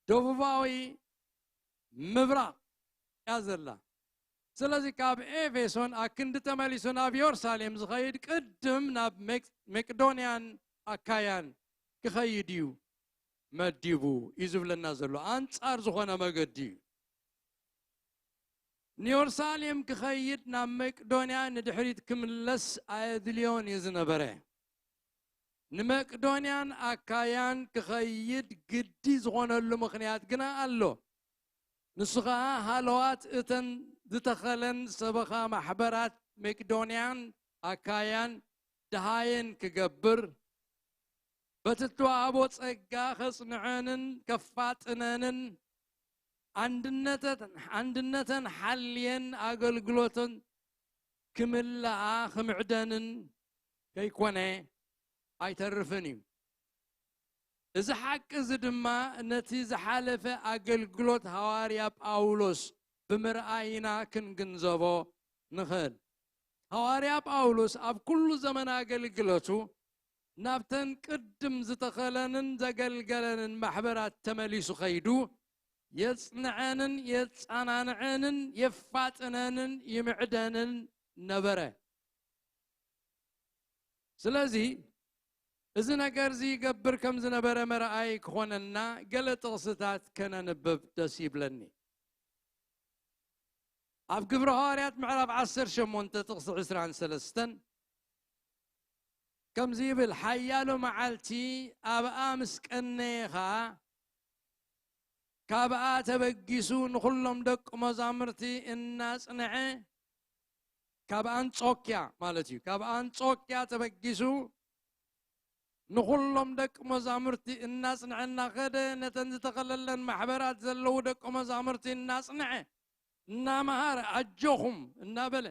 ደቡባዊ ምብራቕ እያ ዘላ። ስለዚ ካብ ኤፌሶን ኣክንዲ ተመሊሱ ናብ የሩሳሌም ዝኸይድ ቅድም ናብ መቅ-፣ መቄዶንያን ኣካያን ክኸይድ እዩ መዲቡ እዩ ዝብለና ዘሎ። ኣንጻር ዝኾነ መገዲ እዩ። ንየሩሳሌም ክኸይድ፣ ናብ መቄዶንያ ንድሕሪት ክምለስ ኣየድልዮን እዩ ዝነበረ። ንመቄዶንያን ኣካያን ክኸይድ ግዲ ዝኾነሉ ምኽንያት ግና ኣሎ። ንሱ ኸኣ ሃለዋት እተን ዝተኸለን ሰበኻ ማሕበራት መቄዶንያን ኣካያን ደሃየን ክገብር፣ በቲ እተዋህቦ ጸጋ ከጽንዐንን ከፋጥነንን፣ ኣንድነተን፣ ኣንድነተን ሓልየን ኣገልግሎተን ክምልኣ ክምዕደንን ከይኮነ ኣይተርፍን እዩ። እዚ ሓቂ እዚ ድማ ነቲ ዝሓለፈ ኣገልግሎት ሃዋርያ ጳውሎስ ብምርኣይና ክንግንዘቦ ንኽእል። ሃዋርያ ጳውሎስ ኣብ ኩሉ ዘመን ኣገልግሎቱ ናብተን ቅድም ዝተኸለንን ዘገልገለንን ማሕበራት ተመሊሱ ከይዱ፣ የጽንዐንን የጻናንዐንን የፋጥነንን ይምዕደንን ነበረ። ስለዚ፣ እዚ ነገር እዚ ይገብር ከም ዝነበረ መርኣይ ክኾነና ገለ ጥቕስታት ከነንብብ ደስ ይብለኒ። ኣብ ግብረ ሃዋርያት ምዕራፍ ዓሰርተ ሸሞንተ ጥቕሲ ዕስራን ሰለስተን ከምዚ ይብል፣ ሓያሎ መዓልቲ ኣብኣ ምስ ቀነየ ኸኣ፣ ካብኣ ተበጊሱ ንኹሎም ደቂ መዛሙርቲ እናጽንዐ፣ ካብ ኣንጾክያ ማለት እዩ፣ ካብ ኣንጾክያ ተበጊሱ ንኹሎም ደቂ መዛሙርቲ እናጽንዐ እናኸደ፣ ነተን ዝተኸለለን ማሕበራት ዘለዉ ደቂ መዛሙርቲ እናጽንዐ፣ እናመሃረ፣ ኣጆኹም እናበለ፣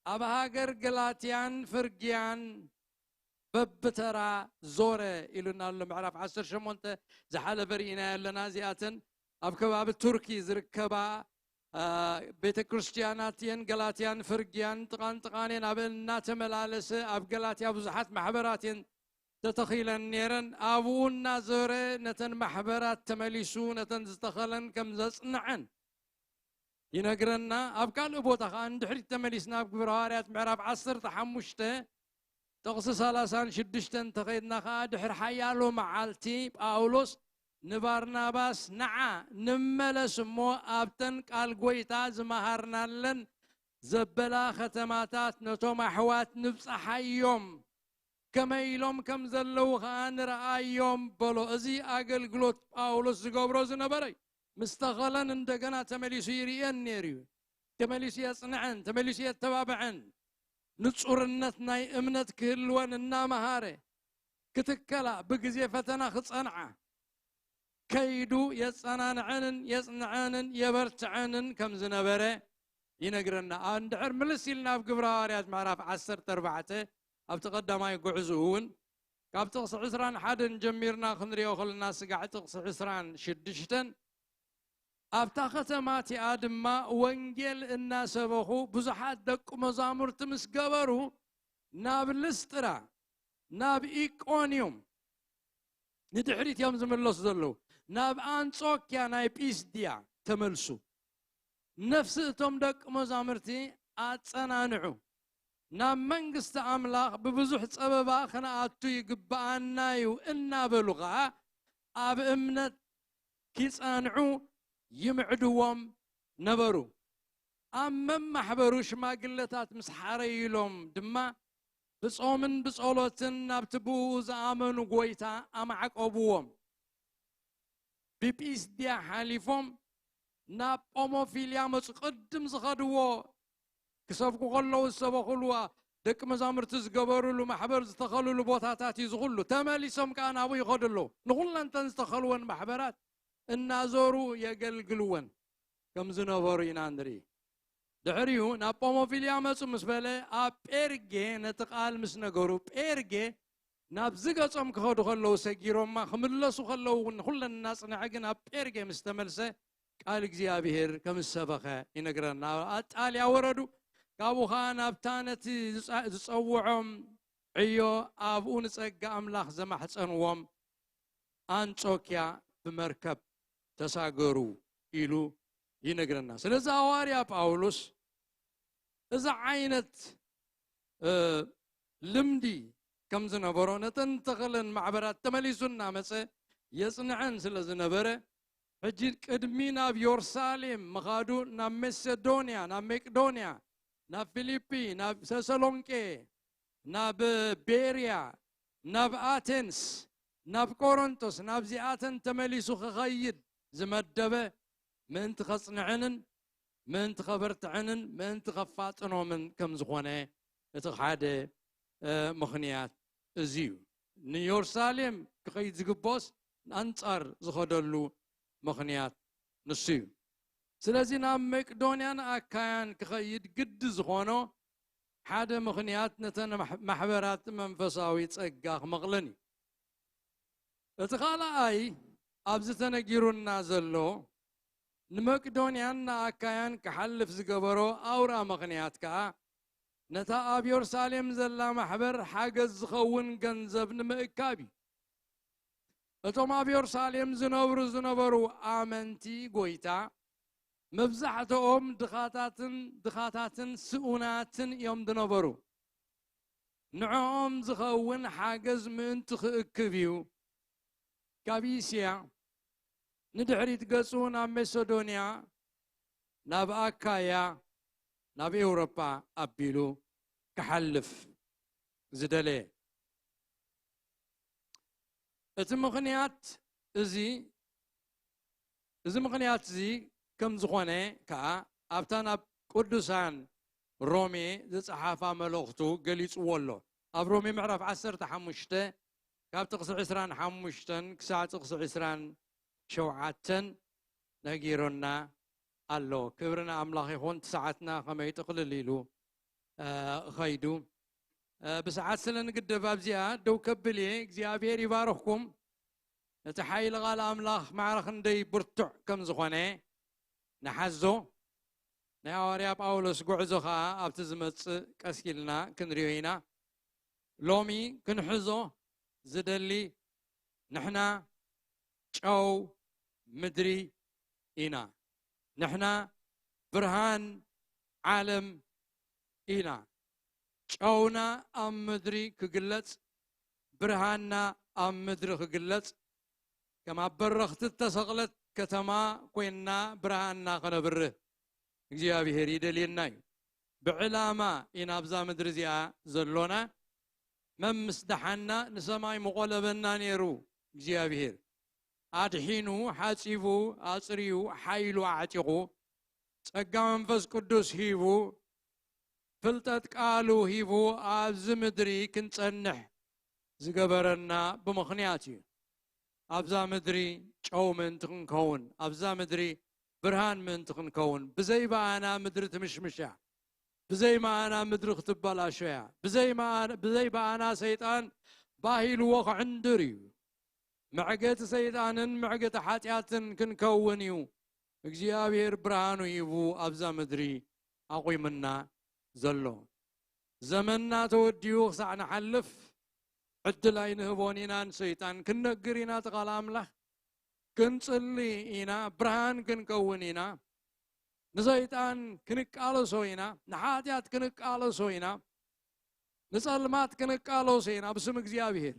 ኣብ ሃገር ገላትያን ፍርግያን በብተራ ዞረ ኢሉና ኣሎ። ምዕራፍ ዓሰርተ ሸሞንተ ዝሓለፈ ርኢናዮ ኣለና። እዚኣተን ኣብ ከባቢ ቱርኪ ዝርከባ ቤተ ክርስቲያናት እየን፣ ገላትያን ፍርግያን ጥቓን ጥቓን እየን ኣብ እናተመላለሰ ኣብ ገላትያ ብዙሓት ማሕበራት እየን ተተኺለን ነይረን። ኣብኡ እናዞረ ነተን ማሕበራት ተመሊሱ ነተን ዝተኸለን ከም ዘጽንዐን ይነግረና። ኣብ ካልእ ቦታ ከኣ ንድሕሪት ተመሊስና ኣብ ግብረ ሃዋርያት ምዕራፍ ዓሰርተ ሓሙሽተ ጥቕሲ ሰላሳን ሽዱሽተን እንተኸይድና ከኣ ድሕሪ ሓያሎ መዓልቲ ጳውሎስ ንባርናባስ ንዓ ንመለስ እሞ ኣብተን ቃል ጎይታ ዝመሃርናለን ዘበላ ከተማታት ነቶም ኣሕዋት ንብጽሓዮም፣ ከመይ ኢሎም ከም ዘለዉ ኸኣ ንርኣዮም በሎ። እዚ ኣገልግሎት ጳውሎስ ዝገብሮ ዝነበረ እዩ። ምስ ተኸለን እንደገና ተመሊሱ ይርእየን ነይሩ እዩ። ተመሊሱ የጽንዐን፣ ተመሊሱ የተባብዐን። ንጹርነት ናይ እምነት ክህልወን እናመሃረ ክትከላ ብግዜ ፈተና ክጸንዓ ከይዱ የጸናንዐንን የጽንዐንን የበርትዐንን ከም ዝነበረ ይነግረና። እንድሕር ምልስ ኢልና ኣብ ግብረ ሃዋርያት ምዕራፍ ዓሰርተ ኣርባዕተ ኣብቲ ቀዳማይ ጉዕዝኡ እውን ካብ ጥቕሲ ዕስራን ሓደን ጀሚርና ክንሪኦ ከለና ስጋዕ ጥቕሲ ዕስራን ሽዱሽተን ኣብታ ከተማ እቲኣ ድማ ወንጌል እናሰበኹ ብዙሓት ደቂ መዛሙርቲ ምስ ገበሩ ናብ ልስጥራ ናብ ኢቆንዩም ንድሕሪት እዮም ዝምለሱ ዘለዉ። ናብ ኣንጾክያ ናይ ጲስድያ ተመልሱ። ነፍሲ እቶም ደቂ መዛሙርቲ ኣጸናንዑ። ናብ መንግስቲ ኣምላኽ ብብዙሕ ጸበባ ክንኣቱ ይግብኣና እዩ እናበሉ ኸኣ ኣብ እምነት ኪጸንዑ ይምዕድዎም ነበሩ። ኣብ መማሕበሩ ሽማግለታት ምስ ሓረዩሎም ድማ ብጾምን ብጸሎትን ናብቲ ብኡ ዝኣመኑ ጎይታ ኣማዕቀብዎም። ብጲስድያ ሓሊፎም ናብ ጶሞፊልያ መጹ። ቅድም ዝኸድዎ ክሰብኩ ከለዉ ዝሰበኹልዋ ደቂ መዛሙርቲ ዝገበሩሉ ማሕበር ዝተኸሉሉ ቦታታት እዩ ዝኹሉ። ተመሊሶም ከኣ ናብኡ ይኸዱ ኣለዉ። ንኹለንተን ዝተኸልወን ማሕበራት እናዞሩ የገልግልወን ከም ዝነበሩ ኢና ንርኢ። ድሕሪኡ ናብ ጶሞፊልያ መጹ ምስ በለ ኣብ ጴርጌ ነቲ ቃል ምስ ነገሩ ጴርጌ ናብዚ ገጾም ክኸዱ ከለዉ ሰጊሮማ ክምለሱ ከለዉ እውን ንኹለን እናጽንዐ ግን ኣብ ጴርጌ ምስ ተመልሰ ቃል እግዚኣብሔር ከም ዝሰበኸ ይነግረና። ኣብ ኣጣልያ ወረዱ። ካብኡ ኸዓ ናብታ ነቲ ዝጸ- ዝጸውዖም ዕዮ ኣብኡ ንጸጋ ኣምላኽ ዘማሕጸንዎም ኣንጾክያ ብመርከብ ተሳገሩ ኢሉ ይነግረና። ስለዚ ሃዋርያ ጳውሎስ እዚ ዓይነት ልምዲ ከም ዝነበሮ ነተን ተኸለን ማሕበራት ተመሊሱ እናመፀ የፅንዐን ስለ ዝነበረ ሕጂ ቅድሚ ናብ ዮርሳሌም ምኻዱ ናብ መሴዶንያ ናብ መቄዶንያ ናብ ፊሊፒ ናብ ተሰሎንቄ ናብ ቤርያ ናብ ኣቴንስ ናብ ቆሮንቶስ ናብዚኣተን ተመሊሱ ክኸይድ ዝመደበ ምእንቲ ከፅንዐንን ምእንቲ ከበርትዐንን ምእንቲ ከፋጥኖምን ከም ዝኾነ እቲ ሓደ ምኽንያት እዚ እዩ። ንዮርሳሌም ክኸይድ ዝግብኦስ ኣንጻር ዝኸደሉ ምኽንያት ንሱ እዩ። ስለዚ ናብ መቄዶንያን ኣካያን ክኸይድ ግዲ ዝኾኖ ሓደ ምኽንያት ነተን ማሕበራት መንፈሳዊ ጸጋ ክመቕለን እዩ። እቲ ካልኣይ ኣብዚ ተነጊሩና ዘሎ ንመቄዶንያን ንኣካያን ክሓልፍ ዝገበሮ ኣውራ ምኽንያት ከኣ ነታ ኣብ ዮርሳሌም ዘላ ማሕበር ሓገዝ ዝኸውን ገንዘብ ንምእካብ እዩ። እቶም ኣብ ዮርሳሌም ዝነብሩ ዝነበሩ ኣመንቲ ጎይታ መብዛሕትኦም ድኻታትን ድኻታትን ስኡናትን እዮም ዝነበሩ። ንዕኦም ዝኸውን ሓገዝ ምእንቲ ክእክብ እዩ ካብ እስያ ንድሕሪት ገጹ ናብ መቄዶንያ ናብ ኣካያ ናብ ኤውሮጳ ኣቢሉ ክሓልፍ ዝደለየ። እቲ ምኽንያት እዚ እዚ ምኽንያት እዚ ከም ዝኾነ ከኣ ኣብታ ናብ ቅዱሳን ሮሜ ዝጸሓፋ መልእኽቱ ገሊጽዎ ኣሎ። ኣብ ሮሜ ምዕራፍ ዓሰርተ ሓሙሽተ ካብ ጥቕሲ ዕስራን ሓሙሽተን ክሳዕ ጥቕሲ ዕስራን ሸውዓተን ነጊሩና ኣሎ። ክብሪ ንኣምላኽ ይኹን። እቲ ሰዓትና ከመይ ጥቕልል ኢሉ ኸይዱ። ብሰዓት ስለ ንግደፍ ኣብዚኣ ደው ከብል እየ። እግዚኣብሔር ይባርኽኩም። እቲ ሓይሊ ቓል ኣምላኽ ማዕረ ክንደይ ብርቱዕ ከም ዝኾነ ንሓዞ። ናይ ሃዋርያ ጳውሎስ ጉዕዞ ኸዓ ኣብቲ ዝመጽእ ቀስ ኢልና ክንሪኦ ኢና። ሎሚ ክንሕዞ ዝደሊ፣ ንሕና ጨው ምድሪ ኢና። ንሕና ብርሃን ዓለም ኢና። ጨውና ኣብ ምድሪ ክግለጽ፣ ብርሃንና ኣብ ምድሪ ክግለጽ፣ ከም ኣብ በረኽቲ እተሰቕለት ከተማ ኮይንና ብርሃንና ከነብርህ እግዚኣብሔር ይደልየና እዩ። ብዕላማ ኢና ኣብዛ ምድሪ እዚኣ ዘሎና። መን ምስ ደሓና ንሰማይ ምቖለበና ነይሩ እግዚኣብሔር። ኣድሒኑ፣ ሓጺቡ፣ ኣጽርዩ፣ ሓይሉ ኣዕጢቑ፣ ጸጋ መንፈስ ቅዱስ ሂቡ፣ ፍልጠት ቃሉ ሂቡ ኣብዚ ምድሪ ክንጸንሕ ዝገበረና ብምኽንያት እዩ። ኣብዛ ምድሪ ጨው ምእንቲ ክንከውን፣ ኣብዛ ምድሪ ብርሃን ምእንቲ ክንከውን፣ ብዘይ በኣና ምድሪ ትምሽምሽ እያ። ብዘይ በኣና ምድሪ ክትበላሾ እያ። ብዘይ መኣ-፣ ብዘይ በኣና ሰይጣን ባህ ኢልዎ ክዕንድር እዩ። መዕገቲ ሰይጣንን መዕገቲ ሓጢኣትን ክንከውን እዩ እግዚኣብሔር ብርሃኑ ሂቡ ኣብዛ ምድሪ ኣቑምና ዘሎ። ዘመንና ተወዲኡ ክሳዕ ንሓልፍ ዕድል ኣይንህቦን ኢና ንሰይጣን። ክንነግር ኢና እቲ ቃል ኣምላኽ። ክንጽሊ ኢና፣ ብርሃን ክንከውን ኢና። ንሰይጣን ክንቃለሶ ኢና፣ ንሓጢኣት ክንቃለሶ ኢና፣ ንጸልማት ክንቃለሶ ኢና ብስም እግዚኣብሔር።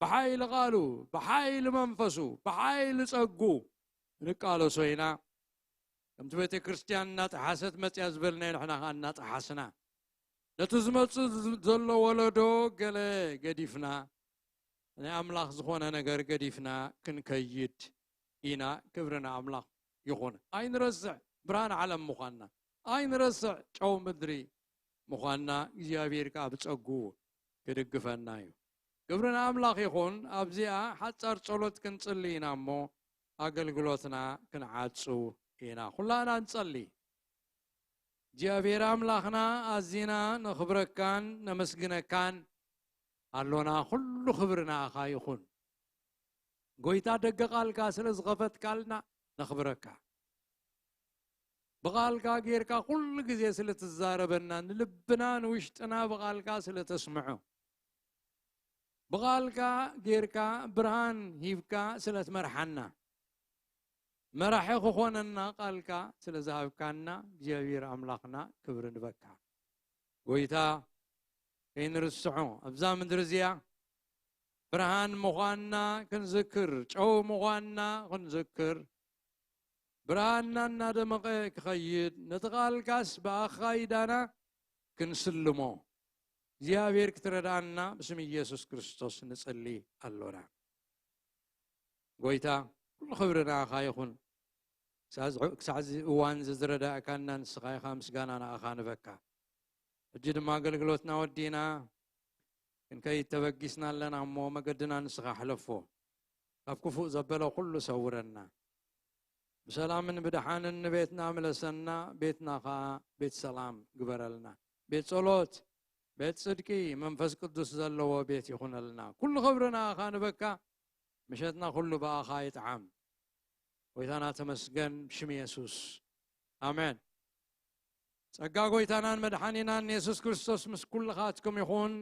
ብሓይሊ ቃሉ፣ ብሓይሊ መንፈሱ፣ ብሓይሊ ጸጉ ክንቃለሶ ኢና። ከምቲ ቤተ ክርስቲያን እናጠሓሰት መጽያ ዝበልናዮ ንሕና ኸዓ እናጠሓስና፣ ነቲ ዝመጽእ ዝ-፣ ዘሎ ወለዶ ገለ ገዲፍና፣ ናይ ኣምላኽ ዝኾነ ነገር ገዲፍና ክንከይድ ኢና። ክብሪ ንኣምላኽ ይኹን። ኣይንረስዕ ብርሃን ዓለም ምዃንና፣ ኣይንረስዕ ጨው ምድሪ ምዃንና እግዚኣብሔር ከኣ ብጸጉ ክድግፈና እዩ። ክብሪ ንኣምላኽ ይኹን። ኣብዚኣ ሓጻር ጸሎት ክንጽሊ ኢና እሞ ኣገልግሎትና ክንዓጹ ኢና። ኩላና ንጸሊ። እግዚኣብሔር ኣምላኽና ኣዚና ነኽብረካን ነመስግነካን ኣሎና። ኩሉ ክብሪ ንኣኻ ይኹን። ጎይታ ደገ ቃልካ ስለ ዝኸፈትካልና ነኽብረካ። ብቓልካ ጌርካ ኩሉ ግዜ ስለ ትዛረበና፣ ንልብና ንውሽጥና ብቓልካ ስለ ተስምዖ፣ ብቓልካ ጌርካ ብርሃን ሂብካ ስለ ትመርሓና፣ መራሒ ክኾነና ቃልካ ስለ ዝሃብካና እግዚኣብሔር ኣምላኽና ክብሪ ንበካ። ጎይታ ከይንርስዖ ኣብዛ ምድሪ እዚኣ ብርሃን ምዃንና ክንዝክር፣ ጨው ምዃንና ክንዝክር፣ ብርሃንና እናደመቐ ክኸይድ፣ ነቲ ቃልካስ ብኣኻይዳና ክንስልሞ እግዚኣብሔር ክትረድኣና ብስም ኢየሱስ ክርስቶስ ንጽሊ ኣሎና። ጎይታ፣ ኩሉ ክብሪ ንኣኻ ይኹን። ክሳዕ እዚ፣ ክሳዕ እዚ እዋን እዚ ዝረዳእካና ንስኻ ኢኻ፣ ምስጋና ንኣኻ ንበካ። ሕጂ ድማ ኣገልግሎትና ወዲና ክንከይድ ተበጊስና ኣለና እሞ፣ መገድና ንስኻ ሕለፎ። ካብ ክፉእ ዘበለ ኩሉ ሰውረና። ብሰላምን ብደሓንን ንቤትና ምለሰና፣ ቤትና ኸኣ ቤት ሰላም ግበረልና። ቤት ጸሎት፣ ቤት ጽድቂ፣ መንፈስ ቅዱስ ዘለዎ ቤት ይኹነልና። ኩሉ ክብሪ ንኣኻ ንበካ፣ ምሸትና ኩሉ ብኣኻ ይጥዓም። ጎይታና ተመስገን፣ ብሽም የሱስ። ኣሜን። ጸጋ ጎይታናን መድሓኒናን የሱስ ክርስቶስ ምስ ኩልኻትኩም ይኹን።